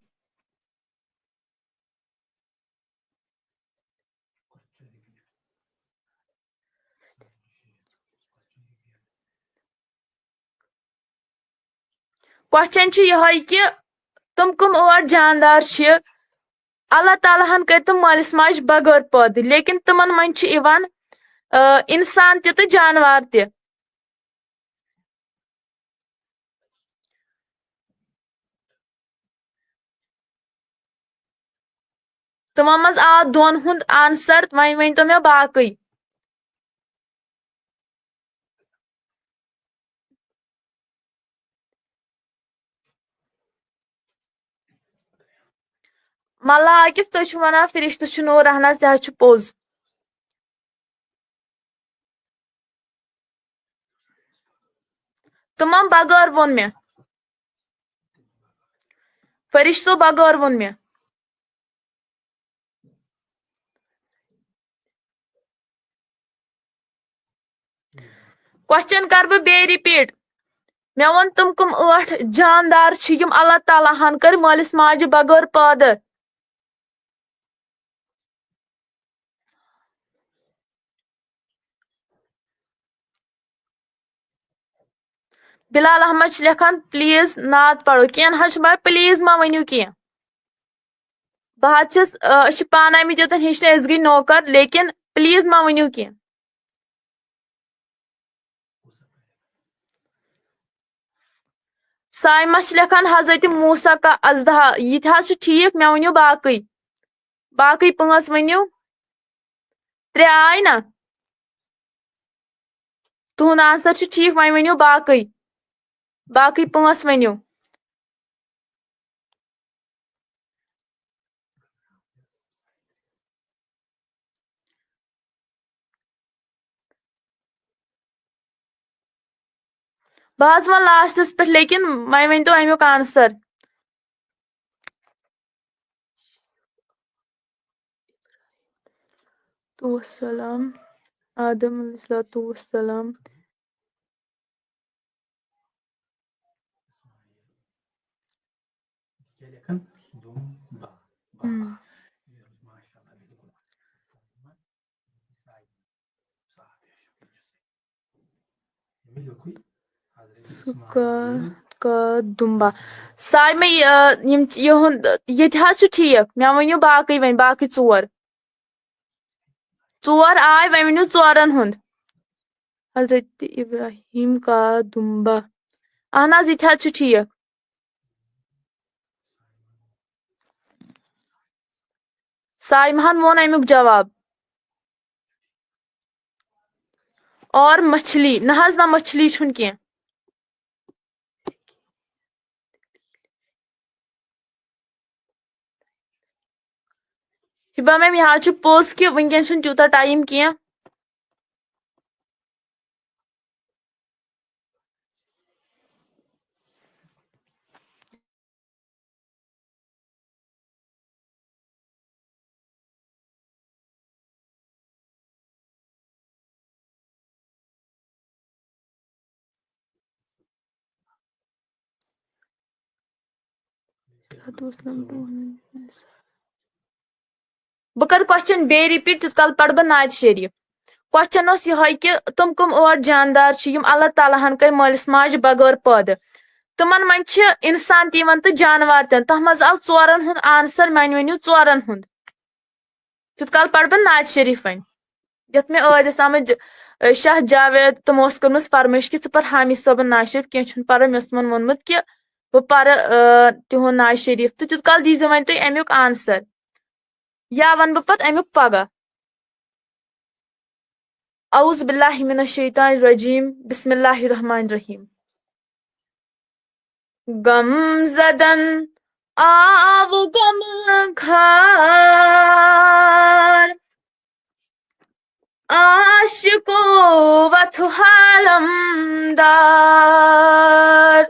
کوسچن چھُ یِہوٚے کہِ تِم کٕم ٲٹھ جاندار چھِ؟ اللہ تعالیٰ ہن کٔرۍ تِم مٲلِس ماجہِ بغٲر پٲدٕ، لیکن تِمن منٛز چھِ یِوان، آ، انسان تہِ تہٕ جانوار تہِ۔ تِمو منٛز آو دۄن ہُنٛد آنسر، وۄنۍ ؤنۍ تو مےٚ باقٕے۔ ملا عاقف، تُہۍ چھِو وَنان فرشتہٕ چھِ نوٗر، اہن حظ، تہِ حظ چھُ پوٚز۔ تِمن بغٲر ووٚن مےٚ، فرشتو بغٲر ووٚن مےٚ۔ کوسچن کر بہٕ بیٚیہِ رِپیٖٹ۔ مےٚ ووٚن، تِم کٕم ٲٹھ جاندار چھِ یِم اللہ تعالیٰ ہن کٔرۍ مٲلِس ماجہِ بغٲر پٲدٕ؟ بلال احمد چھِ لیکھان، پلیز نعت پرو۔ کینٛہہ نہ حظ چھُ، مگر پلیز مہ ؤنِو کینٛہہ۔ بہٕ حظ چھَس، آ، أسۍ چھِ پانہٕ آمٕتۍ یوٚتَن ہیٚچھنہِ، أسۍ گٔے نوکر، لیکن پلیز مہ ؤنِو کینٛہہ۔ صائمہ چھِ لیکھان، حضرت موسیٰ کا اژدہا، یہِ تہِ حظ چھُ ٹھیٖک، مےٚ ؤنِو باقٕے۔ باقٕے پانٛژھ ؤنِو۔ ترٛےٚ آے نا؟ تُہُنٛد آنسر چھُ ٹھیٖک، وۄنۍ ؤنِو باقٕے۔ باقٕے پانٛژھ ؤنِو۔ بہٕ حظ وَنہٕ لاسٹَس پٮ۪ٹھ، لیکن وۄنۍ ؤنۍتو اَمیُک آنسر۔ تو السلام، آدم علیہ الصلوۃ والسلام۔ ہم۔ سُہ کا، کا دُمبا۔ سارمے، آ، یِم، یِہُنٛد، ییٚتہِ حظ چھُ ٹھیٖک۔ مےٚ ؤنِو باقٕے وۄنۍ، باقٕے ژور۔ ژور آے، وۄنۍ ؤنِو ژورَن ہُنٛد۔ حضرت ابراہیم کا دُمبا۔ اہن حظ، یہِ تہِ حظ چھُ ٹھیٖک۔ صائمہن ووٚن اَمیُک جواب۔ اور مچھلی، نہ حظ، نہ، مچھلی چھُنہٕ کینٛہہ۔ ہبہ میم، یہِ حظ چھُ پوٚز کہِ وٕنکیٚن چھُنہٕ تیوٗتاہ ٹایم کینٛہہ۔ بہٕ کرٕ کوسچن بیٚیہِ رِپیٖٹ، تیوٗت کال پرٕ بہٕ نعت شریٖف۔ کوسچن اوس یِہوٚے کہِ تِم کٕم ٲٹھ جاندار چھِ یِم اللہ تعالیٰ ہن کٔرۍ مٲلِس ماجہِ بغٲر پٲدٕ؟ تِمن منٛز چھِ انسان تہِ یِوان تہٕ جانوار تہِ۔ تتھ منٛز آو ژورن ہُنٛد آنسر، وۄنۍ ؤنِو ژورن ہُنٛد۔ تیوٗت کال پرٕ بہٕ نعت شریٖف وۄنۍ، یتھ مےٚ عٲدِس احمد ج-، شاہ جاوید تِمو ٲس کٔرمٕژ فرمٲیش کہِ ژٕ پر حامی صٲبُن نعت شریٖف، کینٛہہ چھُنہٕ پرواے۔ مےٚ اوس تِمن ووٚنمُت کہِ بہٕ پرٕ، آ، تِہُنٛد نعت شریٖف، تہٕ تیوٗت کال دیٖزیو وۄنۍ تُہۍ امیُک آنسر، یا ونہٕ بہٕ پتہٕ امیُک پگاہ۔ اعوذ باللہ من الشیطان الرجیم، بسم اللہ الرحمن الرحیم۔ غم زدن آو غم خار، عاشق و وتھ حالم دار۔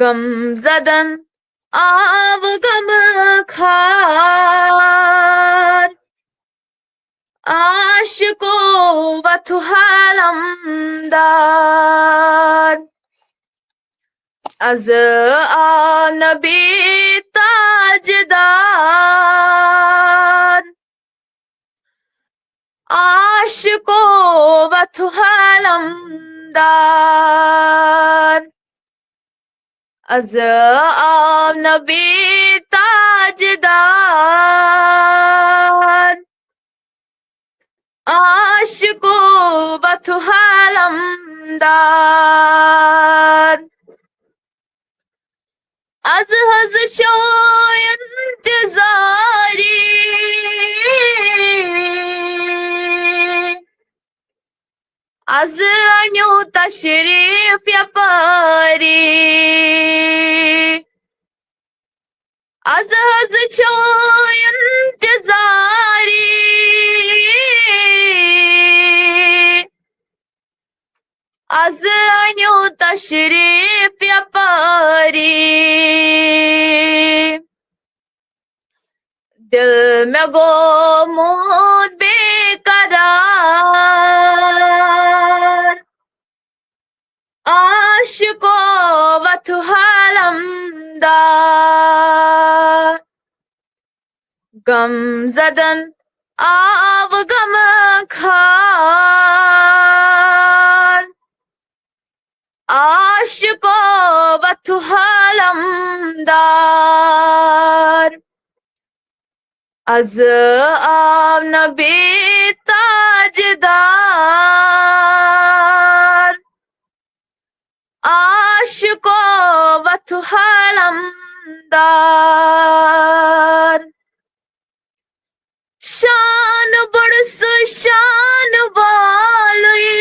غم زدن آو غم خار، عاشق عاشقو وتھو حالمدار، از آو نبی تاجدار۔ عاشقو وتھو حالمدار، از آو نبی تاجدار۔ عاشقو وتھو حالمدار، از حظ چھو انتظاری۔ از انیو تشریف یپاری، از حظ چھو انتظاری۔ از انیو تشریف یپاری، دل مےٚ گوٚمُت بے قرار۔ عاشقو وتھو حالمدار، غم زدن آو غم خار۔ عاشقو وتھو حالمدار، از آو نبی تاجدار۔ عاشقو وتھو حالمدار، شان بڑ سُہ شان والٕے،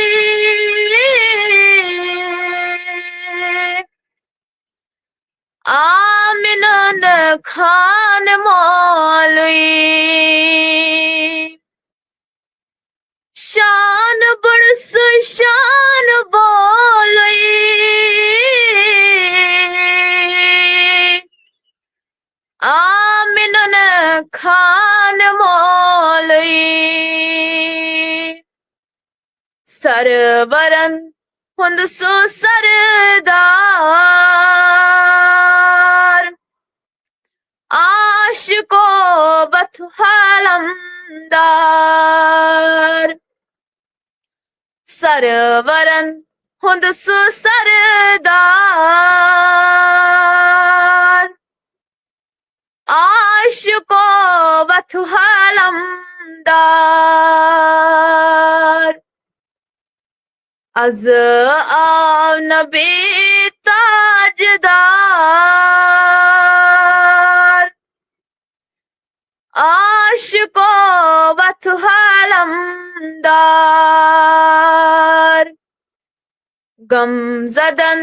آمنن خان مولٕے۔ شان بڑ سُہ شان والٕے، آمنن خان مولٕے۔ سرورن ہُنٛد سُہ سردار، عاشقو وتھو حالمدار۔ سرورن ہُنٛد سُہ سردار، عاشقو وتھو حالمدار۔ از آو نبی تاجدار، عاشقو وتھو حالمدار۔ غم زدن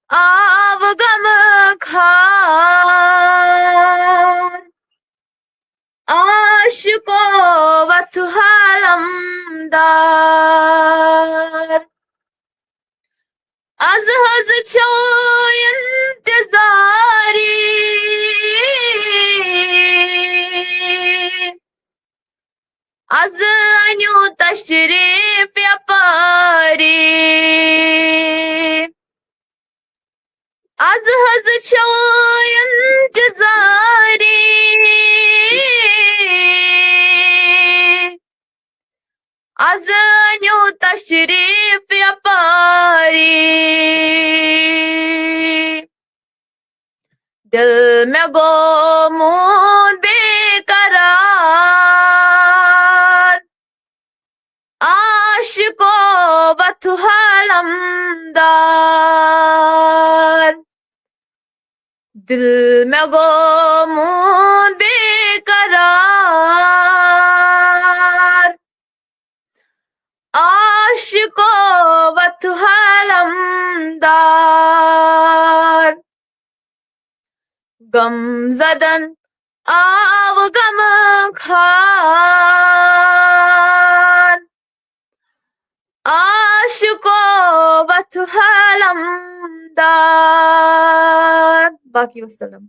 آو غم خار، عاشقو وتھو حالمدار۔ از حظ چھو انتظاری، از انیو تشریف یپاری۔ از حظ چھو انتظاری، از انیو تشریف یپاری۔ دل مےٚ گوٚمُت بے قرار، عاشقو وتھو حالمدار۔ دل مےٚ گوٚمُت بے قرار، عاشقو وتھو حالمدار۔ غم زدن آو غم خار، عاشقو وتھو حالمدار۔ باقی وسلم۔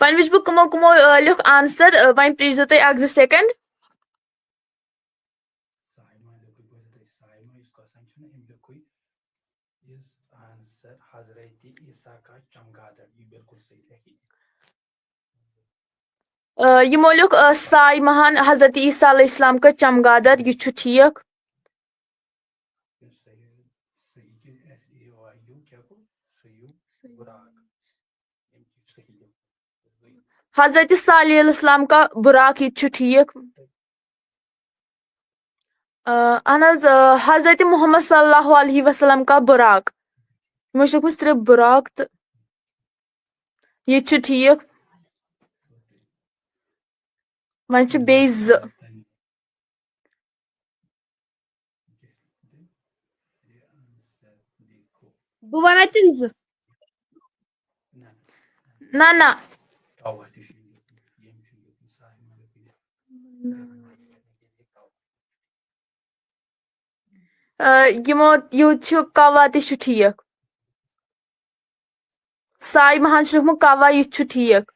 وۄنۍ وٕچھ بہٕ کٕمو کٕمو، آ، لیوٚکھ آنسر۔ آ، وۄنۍ پرٛٲرۍزیو تُہۍ اکھ زٕ سیکنڈ۔ آ، یِمو لیوٚکھ، آ، ساے مہان حضرت عیسیٰ علیہ السلام کا چمگادڑ، یہِ چھُ ٹھیٖک۔ حضرت صالح علیہ السلام کا براق، یہِ تہِ چھُ ٹھیٖک۔ آ، اہن حظ، آ، حضرت محمد صلی اللہ علیہ وسلم کا براق۔ یِمو چھُ لیوٚکھمُت صرف براق تہٕ یہِ تہِ چھُ ٹھیٖک۔ وۄنۍ چھِ بیٚیہِ زٕ۔ بہٕ وَنہٕ تِم زٕ۔ نہ، نہ۔ آ، یِمو یوٗت چھُ کوا تہِ چھُ ٹھیٖک۔ ساے مہان چھُ لیوٚکھمُت کوا، یہِ تہِ چھُ ٹھیٖک۔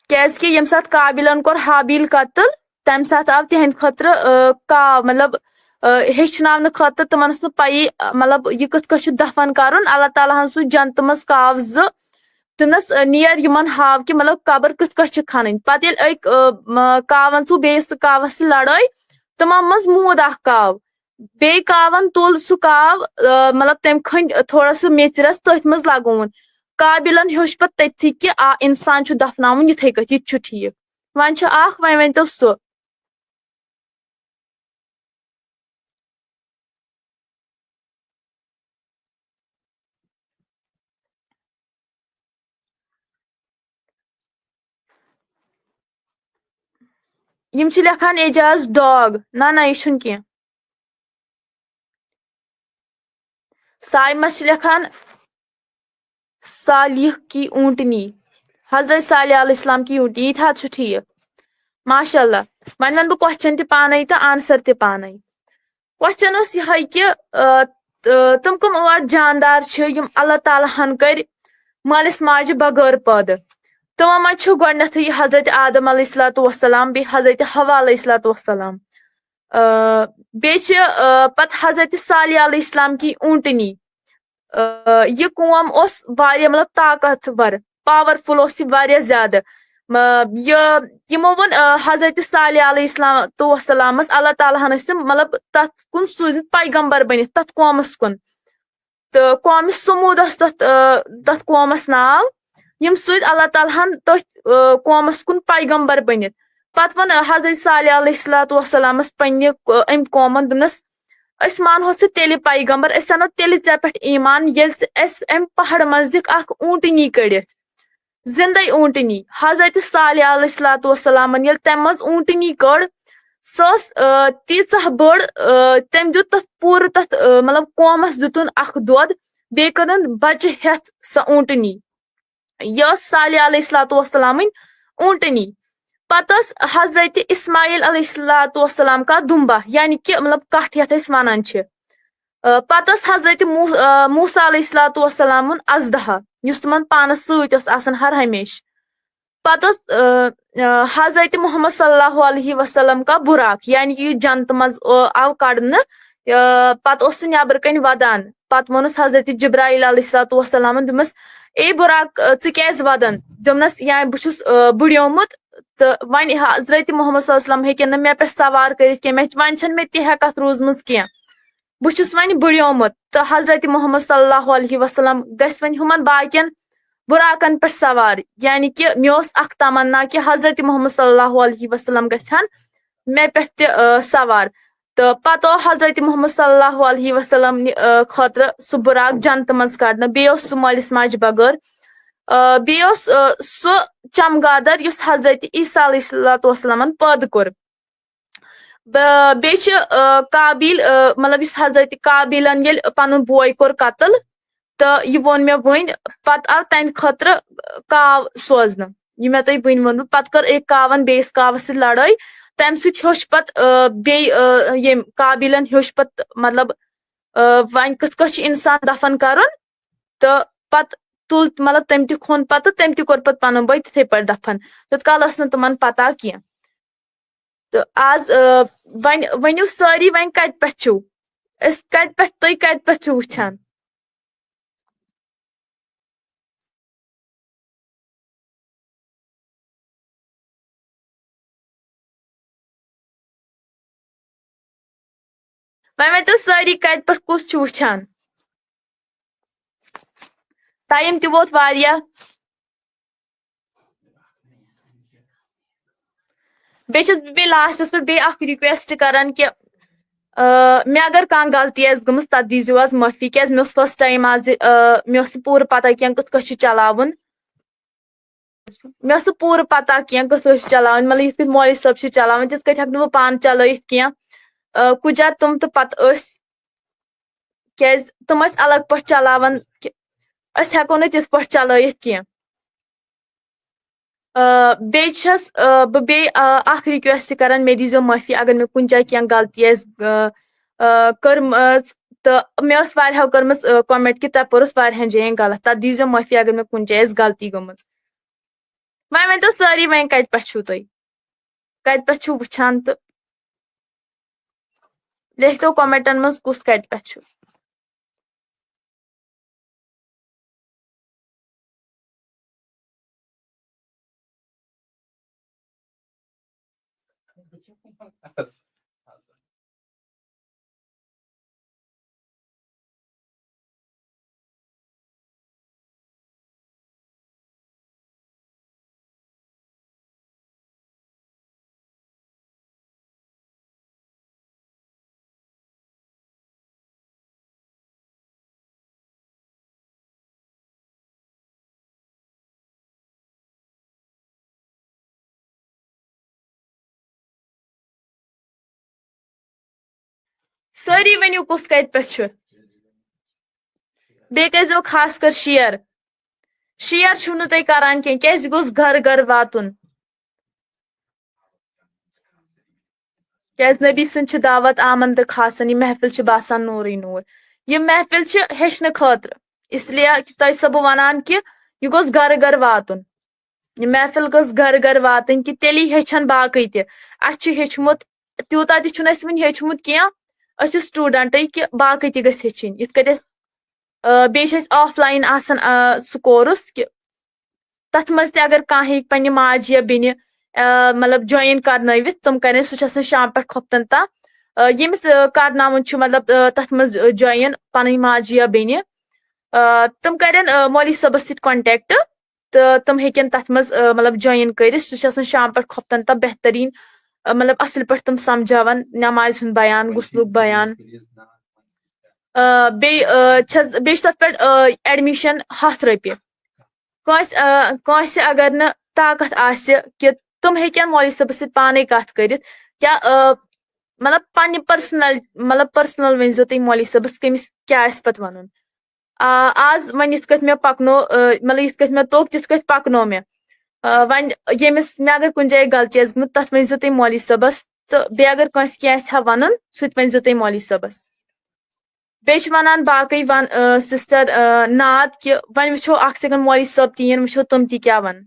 کیازِ کہِ ییٚمہِ ساتہٕ قابیلن کوٚر حابیل قتل، تَمہِ ساتہٕ آو تِہنٛدِ خٲطرٕ، آ، کاو، مطلب، آ، ہیٚچھناونہٕ خٲطرٕ، تِمن ٲس نہٕ پَیی، آ، مطلب، یہِ کِتھ کٔنۍ چھُ دفن کرُن۔ اللہ تعالیٰ ہن سوٗز جنتہٕ منٛز کاو زٕ، دوٚپنس، آ، نیر یِمن ہاو کہِ، مطلب، قبر کِتھ کٔنۍ چھِ کھنٕنۍ۔ پتہٕ ییٚلہِ أکۍ، آ، م-، کاون ژوٗ بیٚیِس کاوس سۭتۍ لڑٲے، تِمن منٛز موٗد اکھ کاو۔ بیٚیہِ کاوَن تُل سُہ کاو، آ، مطلب، تٔمۍ کھٔنۍ تھوڑا سُہ میٚژِ رَس، تٔتھۍ منٛز لگووُن۔ قابیلَن ہیوٚچھ پَتہٕ تٔتھی کہِ آ، اِنسان چھُ دفناوُن یِتھَے کٔنۍ، یہِ تہِ چھُ ٹھیٖک۔ وۄنۍ چھُ اکھ، وۄنۍ ؤنۍتو سُہ۔ یِم چھِ لیکھان اعجاز ڈاگ۔ نہ، نہ، یہِ چھُنہٕ کینٛہہ۔ سایمس چھِ لیکھان صالح کی اونٹنی، حضرت صالح علیہ السلام کی اونٹنی، یہِ تہِ حظ چھُ ٹھیٖک۔ ماشاء اللہ۔ وۄنۍ وَنہٕ بہٕ question تہِ پانے تہٕ answer تہِ پانے۔ Question اوس یِہوٚے کہِ، آ، تہٕ تِم کٕم ٲٹھ جاندار چھِ یِم اللہ تعالیٰ ہن کٔرۍ مٲلِس ماجہِ بغٲر پٲدٕ؟ تِمو منٛز چھُ گۄڈٕنیتھٕے حضرت آدم علیہ الصلوۃ والسلام، بیٚیہِ حضرت حوا علیہ الصلوۃ والسلام۔ آ، بیٚیہِ چھِ، آ، پتہٕ حضرت صالح علیہ السلام کی اونٹنی۔ آ، یہِ قوم اوس واریاہ، مطلب، طاقتور، powerful اوس یہِ واریاہ زیادٕ۔ م-، یہِ، یِمو ووٚن، آ، حضرت صالح علیہ السلام تو وسلامس، اللہ تعالیٰ ہن ٲسۍ تِم، مطلب، تتھ کُن سوٗزمٕتۍ پیغمبر بٔنِتھ، تتھ قومس کُن۔ تہٕ قومِ سموٗد ٲس تَتھ، آ، تَتھ قومَس ناو، ییٚمہِ سۭتۍ اللہ تعالیٰ ہَن تٔتھۍ، آ، قومَس کُن پیغمبر بٔنِتھ۔ پَتہٕ ووٚن حضرت صالح علیہ الصلوۃ والسلامَس پنٛنہِ، آ، أمۍ قومَن، دوٚپنَس، "أسۍ مانہو ژٕ تیٚلہِ پیغمبر، أسۍ اَنو تیٚلہِ ژےٚ پٮ۪ٹھ ایٖمان، ییٚلہِ ژٕ اَسہِ اَمہِ پہاڑٕ منٛز دِکھ اکھ اوٗنٹنی کٔڑِتھ۔" زِندَے اوٗنٹنی۔ حضرت صالح علیہ الصلوۃ والسلامن ییٚلہِ تَمہِ منٛز اوٗنٹنی کٔڑ، سۄ ٲس، آ، تیٖژاہ بٔڑ، آ، تٔمۍ دیُت تَتھ پوٗرٕ تَتھ، آ، مطلب، قومَس دیُتُن اکھ دۄد، بیٚیہِ کٔرٕن بَچہِ ہٮ۪تھ سۄ اوٗنٹنی۔ یہِ ٲس صالح علیہ الصلوۃ والسلامٕنۍ اوٗنٹنی۔ پَتہٕ ٲس حضرت اسماعیل علیہ الصلوۃ والسلام کا دُمبہ، یعنی کہِ، مطلب، کَٹھ یَتھ أسۍ وَنان چھِ۔ آ، پتہٕ ٲس حضرت مو-، آ، موسیٰ علیہ الصلوۃ والسلامُن اژدہا، یُس تِمن پانس سۭتۍ اوس آسان ہر ہمیشہٕ۔ پتہٕ اوس، آ، آ، حضرت محمد صلی اللہ علیہ وسلم کا براق، یعنی کہِ یہِ جنتہٕ منٛز، آ، آو کڑنہٕ، آ، پتہٕ اوس سُہ نٮ۪برٕ کنہِ ودان۔ پتہٕ ووٚنُس حضرت جبرائیل علیہ الصلوۃ والسلامن، دوٚپمس، "اے براق، آ، ژٕ کیازِ ودان؟" دوٚپنس، "یا بہٕ چھُس، آ، بُڑیومُت، تہٕ وۄنۍ حضرت محمد صلی اللہ علیہ وسلم ہیٚکن نہٕ مےٚ پٮ۪ٹھ سوار کٔرِتھ کینٛہہ، مےٚ، وۄنۍ چھنہٕ مےٚ تہِ ہٮ۪کتھ روٗزمٕژ کینٛہہ۔" بہٕ چھُس وۄنۍ بُڑیومُت تہٕ حضرت محمد صلی اللہ علیہ وسلم گژھِ وۄنۍ ہُمن باقین بُراکن پٮ۪ٹھ سوار، یعنی کہِ مےٚ اوس اکھ تمنا کہِ حضرت محمد صلی اللہ علیہ وسلم گژھِ ہن مےٚ پٮ۪ٹھ تہِ، آ، سوار۔ تہٕ پتہٕ آو حضرت محمد صلی اللہ علیہ وسلم نہِ، آ، خٲطرٕ سُہ بُراک جنتہٕ منٛز کڑنہٕ، بیٚیہِ اوس سُہ مٲلِس ماجہِ بغٲر۔ آ، بیٚیہِ اوس، آ، سُہ چمگادر یُس حضرت عیسیٰ علیہ الصلوۃ والسلامن پٲدٕ کوٚر۔ ب-، بیٚیہِ چھِ، آ، قابیل، آ، مطلب، یُس حضرت قابیلن ییٚلہِ پنُن بوے کوٚر قتل، تہٕ یہِ ووٚن مےٚ وٕنۍ، پتہٕ آو تَمہِ خٲطرٕ کاو سوزنہٕ، یہِ مےٚ تۄہہِ وٕنۍ ووٚنوٕ۔ پتہٕ کٔر أکۍ کاوَن بیٚیِس کاوَس سۭتۍ لڑٲے، تَمہِ سۭتۍ ہیوٚچھ پتہٕ، آ، بیٚیہِ، آ، ییٚمۍ قابیلن ہیوٚچھ پتہٕ، مطلب، آ، وۄنۍ کِتھ کٔنۍ چھُ اِنسان دفن کرُن، تہٕ پتہٕ تُل، مطلب، تٔمۍ تہِ کھوٚن پَتہٕ، تٔمۍ تہِ کوٚر پَتہٕ پَنُن بٲے تِتھَے پٲٹھۍ دَفن۔ تیوٗت کال ٲس نہٕ تِمَن پَتہ کینٛہہ۔ تہٕ آز، آ، وۄنۍ ؤنِو سٲری، وۄنۍ کَتہِ پٮ۪ٹھ چھِو؟ أسۍ کَتہِ پٮ۪ٹھ، تُہۍ کَتہِ پٮ۪ٹھ چھِو وٕچھان؟ وۄنۍ ؤنۍتو سٲری، کَتہِ پٮ۪ٹھ کُس چھُ وٕچھان؟ ٹایم تہِ ووت واریاہ۔ بیٚیہِ چھَس بہٕ بیٚیہِ لاسٹَس پٮ۪ٹھ بیٚیہِ اَکھ رِکوٮ۪سٹ کَران کہِ، آ، مےٚ اگر کانٛہہ غلطی آسہِ گٔمٕژ، تَتھ دیٖزیو آز معٲفی، کیٛازِ مےٚ اوس فٔسٹ ٹایم آز، آ، مےٚ اوس نہٕ پوٗرٕ پَتہ کینٛہہ کِتھ کٔنۍ چھُ چَلاوُن۔ مےٚ ٲس نہٕ پوٗرٕ پَتہ کینٛہہ کِتھ ٲسۍ چلاوٕنۍ، مطلب، یِتھ کٔنۍ مولوی صٲب چھِ چلاوان، تِتھ کٔنۍ ہٮ۪کہٕ نہٕ بہٕ پانہٕ چلٲیِتھ کینٛہہ۔ آ، کُنہِ جایہِ تِم تہٕ پَتہٕ ٲسۍ، کیٛازِ تِم ٲسۍ الگ پٲٹھۍ چلاوان، کہِ أسۍ ہٮ۪کو نہٕ تِتھ پٲٹھۍ چلٲیِتھ کینٛہہ۔ آ، بیٚیہِ چھَس، آ، بہٕ بیٚیہِ، آ، اَکھ رِکوٮ۪سٹ کَران، مےٚ دیٖزیو معٲفی اگر مےٚ کُنہِ جایہِ کینٛہہ غلطی آسہِ، آ، آ، کٔرمٕژ، تہٕ مےٚ ٲس واریاہو کٔرمٕژ، آ، کمنٹ کہِ تۄہہِ پوٚرُس واریاہَن جایَن غلط، تَتھ دیٖزیو معٲفی اگر مےٚ کُنہِ جایہِ آسہِ غلطی گٔمٕژ۔ وۄنۍ ؤنۍتو سٲری، وۄنۍ کَتہِ پٮ۪ٹھ چھِو تُہۍ؟ کَتہِ پٮ۪ٹھ چھِو وٕچھان تہٕ لیکھتو کمنٹن منٛز کُس کَتہِ پٮ۪ٹھ چھُ۔ سٲری ؤنِو کُس کَتہِ پٮ۪ٹھ چھُ؟ بیٚیہِ کٔرۍزیو خاص کر شِیر۔ شِیر چھِو نہٕ تُہۍ کران کینٛہہ، کیٛازِ یہِ گوٚژھ گرٕ گرٕ واتُن۔ کیٛازِ نبی سٕنٛز چھِ دعوت آمن تہٕ خاصن، یہِ محفل چھِ باسان نوٗرٕے نوٗر۔ یہِ محفل چھِ ہیٚچھنہٕ خٲطرٕ، اس لیے کہِ تۄہہِ چھسو بہٕ ونان کہِ یہِ گوٚژھ گرٕ گرٕ واتُن۔ یہِ محفل گٔژھ گرٕ گرٕ واتٕنۍ کہِ تیٚلی ہیٚچھن باقٕے تہِ۔ اَسہِ چھُ ہیوٚچھمُت، تیوٗتاہ تہِ چھُنہٕ اَسہِ وُنہِ ہیوٚچھمُت کینٛہہ۔ أسۍ چھِ سٹوٗڈنٛٹٕے کہِ باقٕے تہِ گٔژھۍ ہیٚچھِنۍ۔ یِتھ کٲٹھۍ اَسہِ، آ، بیٚیہِ چھِ اَسہِ آف لاین آسان، آ، سُہ کورس کہِ تَتھ منٛز تہِ اگر کانٛہہ ہیٚکہِ پننہِ ماجہِ یا بیٚنہِ، آ، مطلب join کرنٲوِتھ، تِم کرن، سُہ چھُ آسان شام پٮ۪ٹھ خۄفتن تام۔ آ، ییٚمِس، آ، کرناوُن چھُ، مطلب، آ، تَتھ منٛز، آ، join پنٕنۍ ماجہِ یا بیٚنہِ، آ، تِم کرن، آ، مولوی صٲبس سۭتۍ contact۔ تہٕ تِم ہیٚکن تَتھ منٛز، آ، مطلب join کٔرِتھ۔ سُہ چھُ آسان شام پٮ۪ٹھ خۄفتن تام بہتریٖن، آ، مطلب اَصٕل پٲٹھۍ تِم سمجھاوان، نمازِ ہُنٛد بیان، غسلُک بیان۔ آ، بیٚیہِ، آ، چھَس، بیٚیہِ چھُ تَتھ پٮ۪ٹھ، آ، admission ہَتھ رۄپیہِ۔ کٲنٛسہِ، آ، کٲنٛسہِ اگر نہٕ طاقت آسہِ کہِ تِم ہیٚکن مولوی صٲبس سۭتۍ پانے کتھ کٔرِتھ، یا، آ، مطلب پننہِ personal، مطلب personal ؤنۍزیو تُہۍ مولوی صٲبس کٔمِس کیٛاہ آسہِ پتہٕ ونُن۔ آ، آز وۄنۍ یِتھ کٲٹھۍ مےٚ پکنو، آ، مطلب یِتھ کٲٹھۍ مےٚ توٚگ تِتھ کٲٹھۍ پکنو مےٚ۔ آ، وۄنۍ ییٚمِس مےٚ اگر کُنہِ جایہِ غلطی آسہِ گٔمٕژ، تَتھ ؤنۍزیو تُہۍ مولوی صٲبَس، تہٕ بیٚیہِ اگر کٲنٛسہِ کینٛہہ آسہِ ہا وَنُن، سُہ تہِ ؤنۍزیو تُہۍ مولوی صٲبَس۔ بیٚیہِ چھِ وَنان باقٕے وَن، آ، سِسٹَر، آ، نعت کہِ وۄنۍ وٕچھو اَکھ سیکنڈ مولوی صٲب تہِ یِن، وٕچھو تِم تہِ کیٛاہ وَنَن۔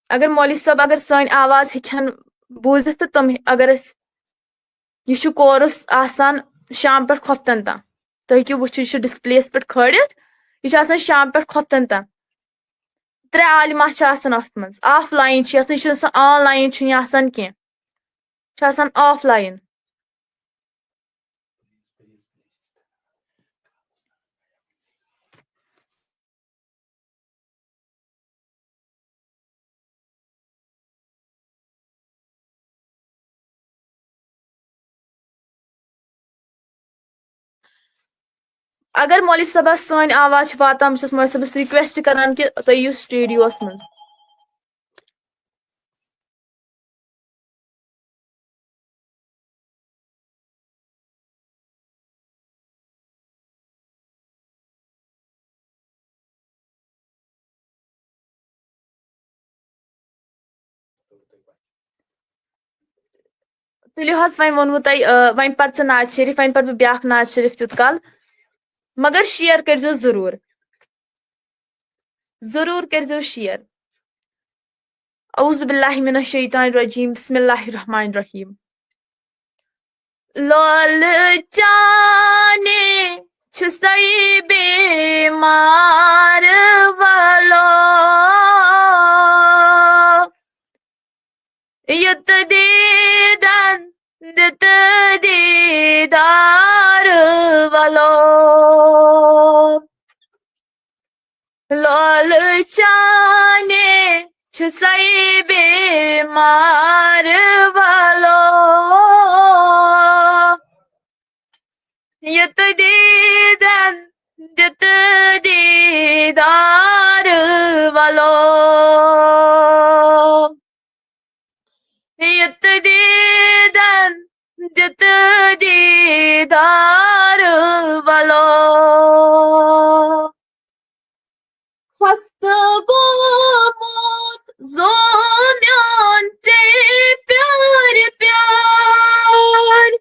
اگر مولوی صٲب اگر سٲنۍ آواز ہیٚکہِ ہَن بوٗزِتھ تہٕ تِم اگر أسۍ، یہِ چھُ کورس آسان شام پٮ۪ٹھ خۄفتن تام۔ تُہۍ ہیٚکِو وٕچھِتھ، یہِ چھُ ڈسپلیس پٮ۪ٹھ کھٲلِتھ۔ یہِ چھُ آسان شام پٮ۪ٹھ خۄفتن تام۔ ترٛےٚ عالمہ چھِ آسان اَتھ منٛز۔ آف لاین چھِ آسان، یہِ چھُنہٕ آسان آن لاین، چھُنہٕ یہِ آسان کینٛہہ۔ چھُ آسان آف لاین۔ اگر مولوی صٲبس سٲنۍ آواز چھِ واتان، بہٕ چھَس مولوی صٲبس ریکویسٹ کران کہِ تُہۍ یِیِو سٹوڈیوس منٛز۔ تُلِو حظ، وۄنۍ ووٚنوُ تۄہہِ، آ، وۄنۍ پَر ژٕ نعت شریف، وۄنۍ پَرٕ بہٕ بیٛاکھ نعت شریف تیُت کال، مگر شیئر کٔرۍزیو ضروٗر۔ ضروٗر کٔرۍزیو شیئر۔ اعوذ باللہ من الشیطان الرجیم، بسم اللہ الرحمن الرحیم۔ لولہٕ چانہِ چھُ سَے بیمار وَلو، یُتھ دیٖدن دیُت دیٖدار وَلو۔ لولہٕ چانہِ چھُ سَے بیمار وَلو، یُتھ دیٖدن دیُت دیٖدار وَلو، یُتھ دیٖدن دیُت دیٖدار وَلو۔ خۄستہٕ گوٚمُت زوٗ میون ژےٚ پیارِ پیار،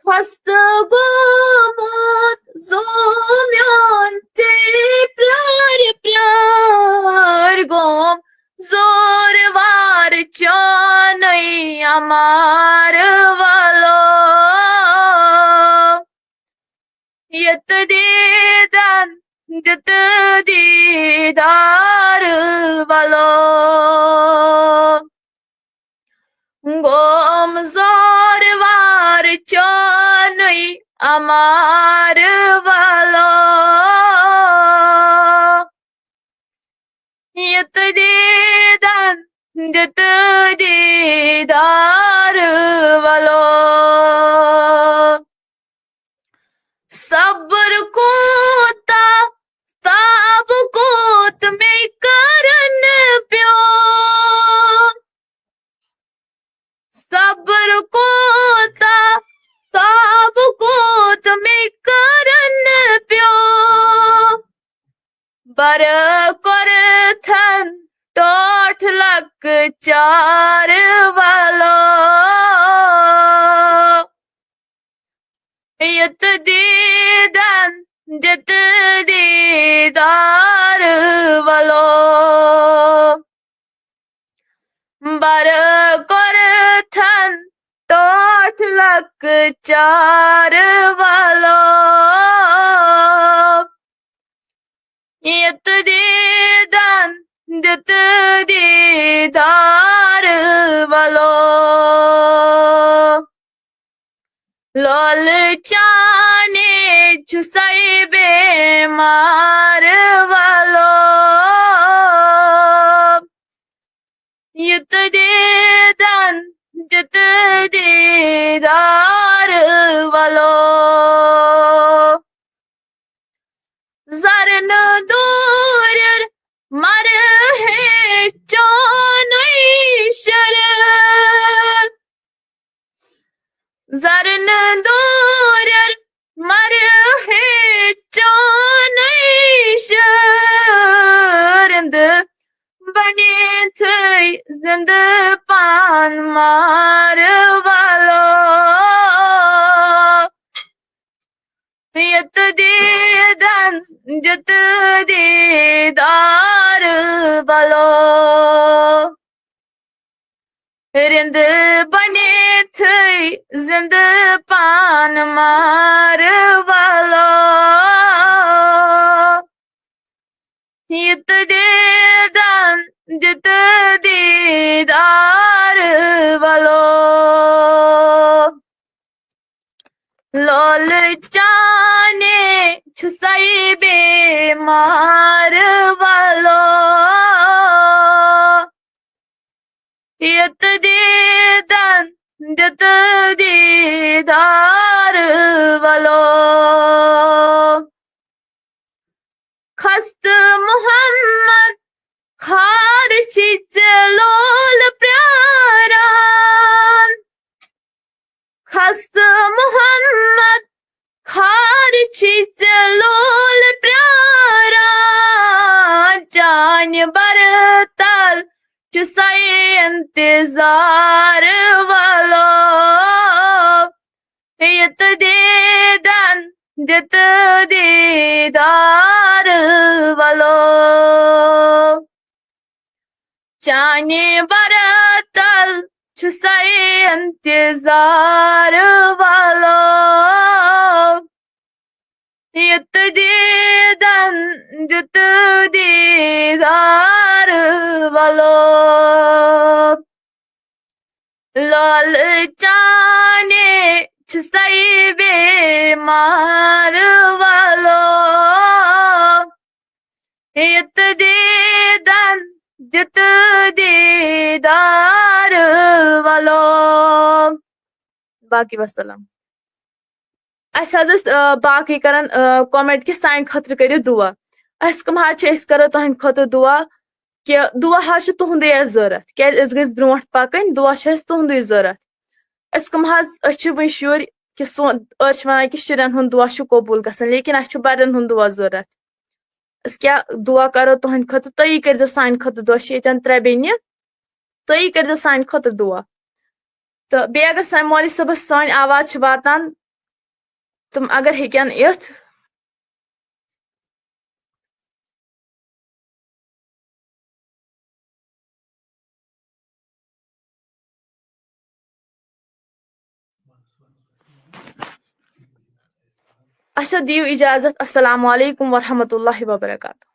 خۄستہٕ گوٚمُت زوٗ میون ژےٚ پیارِ پیار، گوم زور وار چانٕے اَمار وَلو، یُتھ دیٖدن دیُت دیٖدار وَلو۔ گوم زور وار چانٕے اَمار وَلو، یُتھ دیٖدن دیُت دیٖدار وَلو۔ صبر کوٗتاہ تاب کوٗت مےٚ کرن پیوٚو، صبر کوٗتاہ تاب کوٗت مےٚ کرن پیوٚو، بر کوٚرتھن ٹوٹھ لۄکچار وَلو، یُتھ دیٖدن دیُت دیٖدار وَلو۔ بر کوٚرتھن ٹوٹھ لۄکچار وَلو، یُتھ دیٖدن دیُت دیٖدار وَلو۔ لولہٕ چانہِ چھُ سَے بیمار وَلو، یُتھ دیٖدن دیُت دیٖدار وَلو۔ زرنہٕ دوٗرِر مَرٕ ہے چونُے شرٕ، زرنہٕ دوٗرِر مَرٕ ہے چونُے شرٕ، زِندٕ بنیتھٕے زِندٕ پان مار وَلو، یُتھ دیٖدن دیُت دیٖدار وَلو۔ رِندٕ بنیتھٕے زِندٕ پان مار وَلو، یُتھ دیٖدن دیُت دیٖدار وَلو۔ لولہٕ چانہِ چھُ سَے بیمار وَلو، یُتھ دیٖدن دیُت دیٖدار وَلو۔ خستہٕ محمد خار چھِ ژےٚ لول پیاران، خستہٕ محمد خار چھِ ژےٚ لول پیاران، چانہِ بر تل چھُ سَے انتظار وَلو، یُتھ دیٖدن دیُت دیٖدار وَلو۔ چانہِ برتل چھُ سَے اِنتظار والو۔ یُتھ دیٖدن دیُت دیٖدار والو۔ لولہٕ چانے چھُ سَے بیمار والو۔ یُتھ دیٖدن دیُت دیٖدار والو۔ باقی وسلام۔ اَسہِ حظ ٲسۍ، آ، باقٕے کران، آ، comment کہِ سانہِ خٲطرٕ کٔرِو دُعا۔ اَسہِ کٕم حظ چھِ، أسۍ کرو تُہنٛدِ خٲطرٕ دُعا کہِ دُعا حظ چھُ تُہنٛدُے اَسہِ ضوٚرَتھ، کیازِ أسۍ گٔژھۍ برونٛٹھ پَکٕنۍ، دُعا چھُ اَسہِ تُہنٛدُے ضوٚرَتھ۔ أسۍ کٕم حظ، أسۍ چھِ وٕنۍ شُرۍ کہِ سون، أڑۍ چھِ وَنان کہِ شُرٮ۪ن ہُنٛد دُعا چھُ قبوٗل گژھان، لیکِن اَسہِ چھُ بَڑٮ۪ن ہُنٛد دُعا ضوٚرَتھ۔ أسۍ کیٛاہ دُعا کَرو تُہنٛدِ خٲطرٕ، تُہی کٔرۍزیو سانہِ خٲطرٕ دُعا، چھِ ییٚتٮ۪ن ترٛےٚ بیٚنہِ، تُہی کٔرۍزیو سانہِ خٲطرٕ دُعا۔ تہٕ بیٚیہِ اگر سانہِ مولوی صٲبَس سٲنۍ آواز چھِ واتان، تِم اگر ہیٚکن یِتھ۔ اچھا، دِیِو اجازت۔ السلام علیکم ورحمۃ اللہ وبرکاتہ۔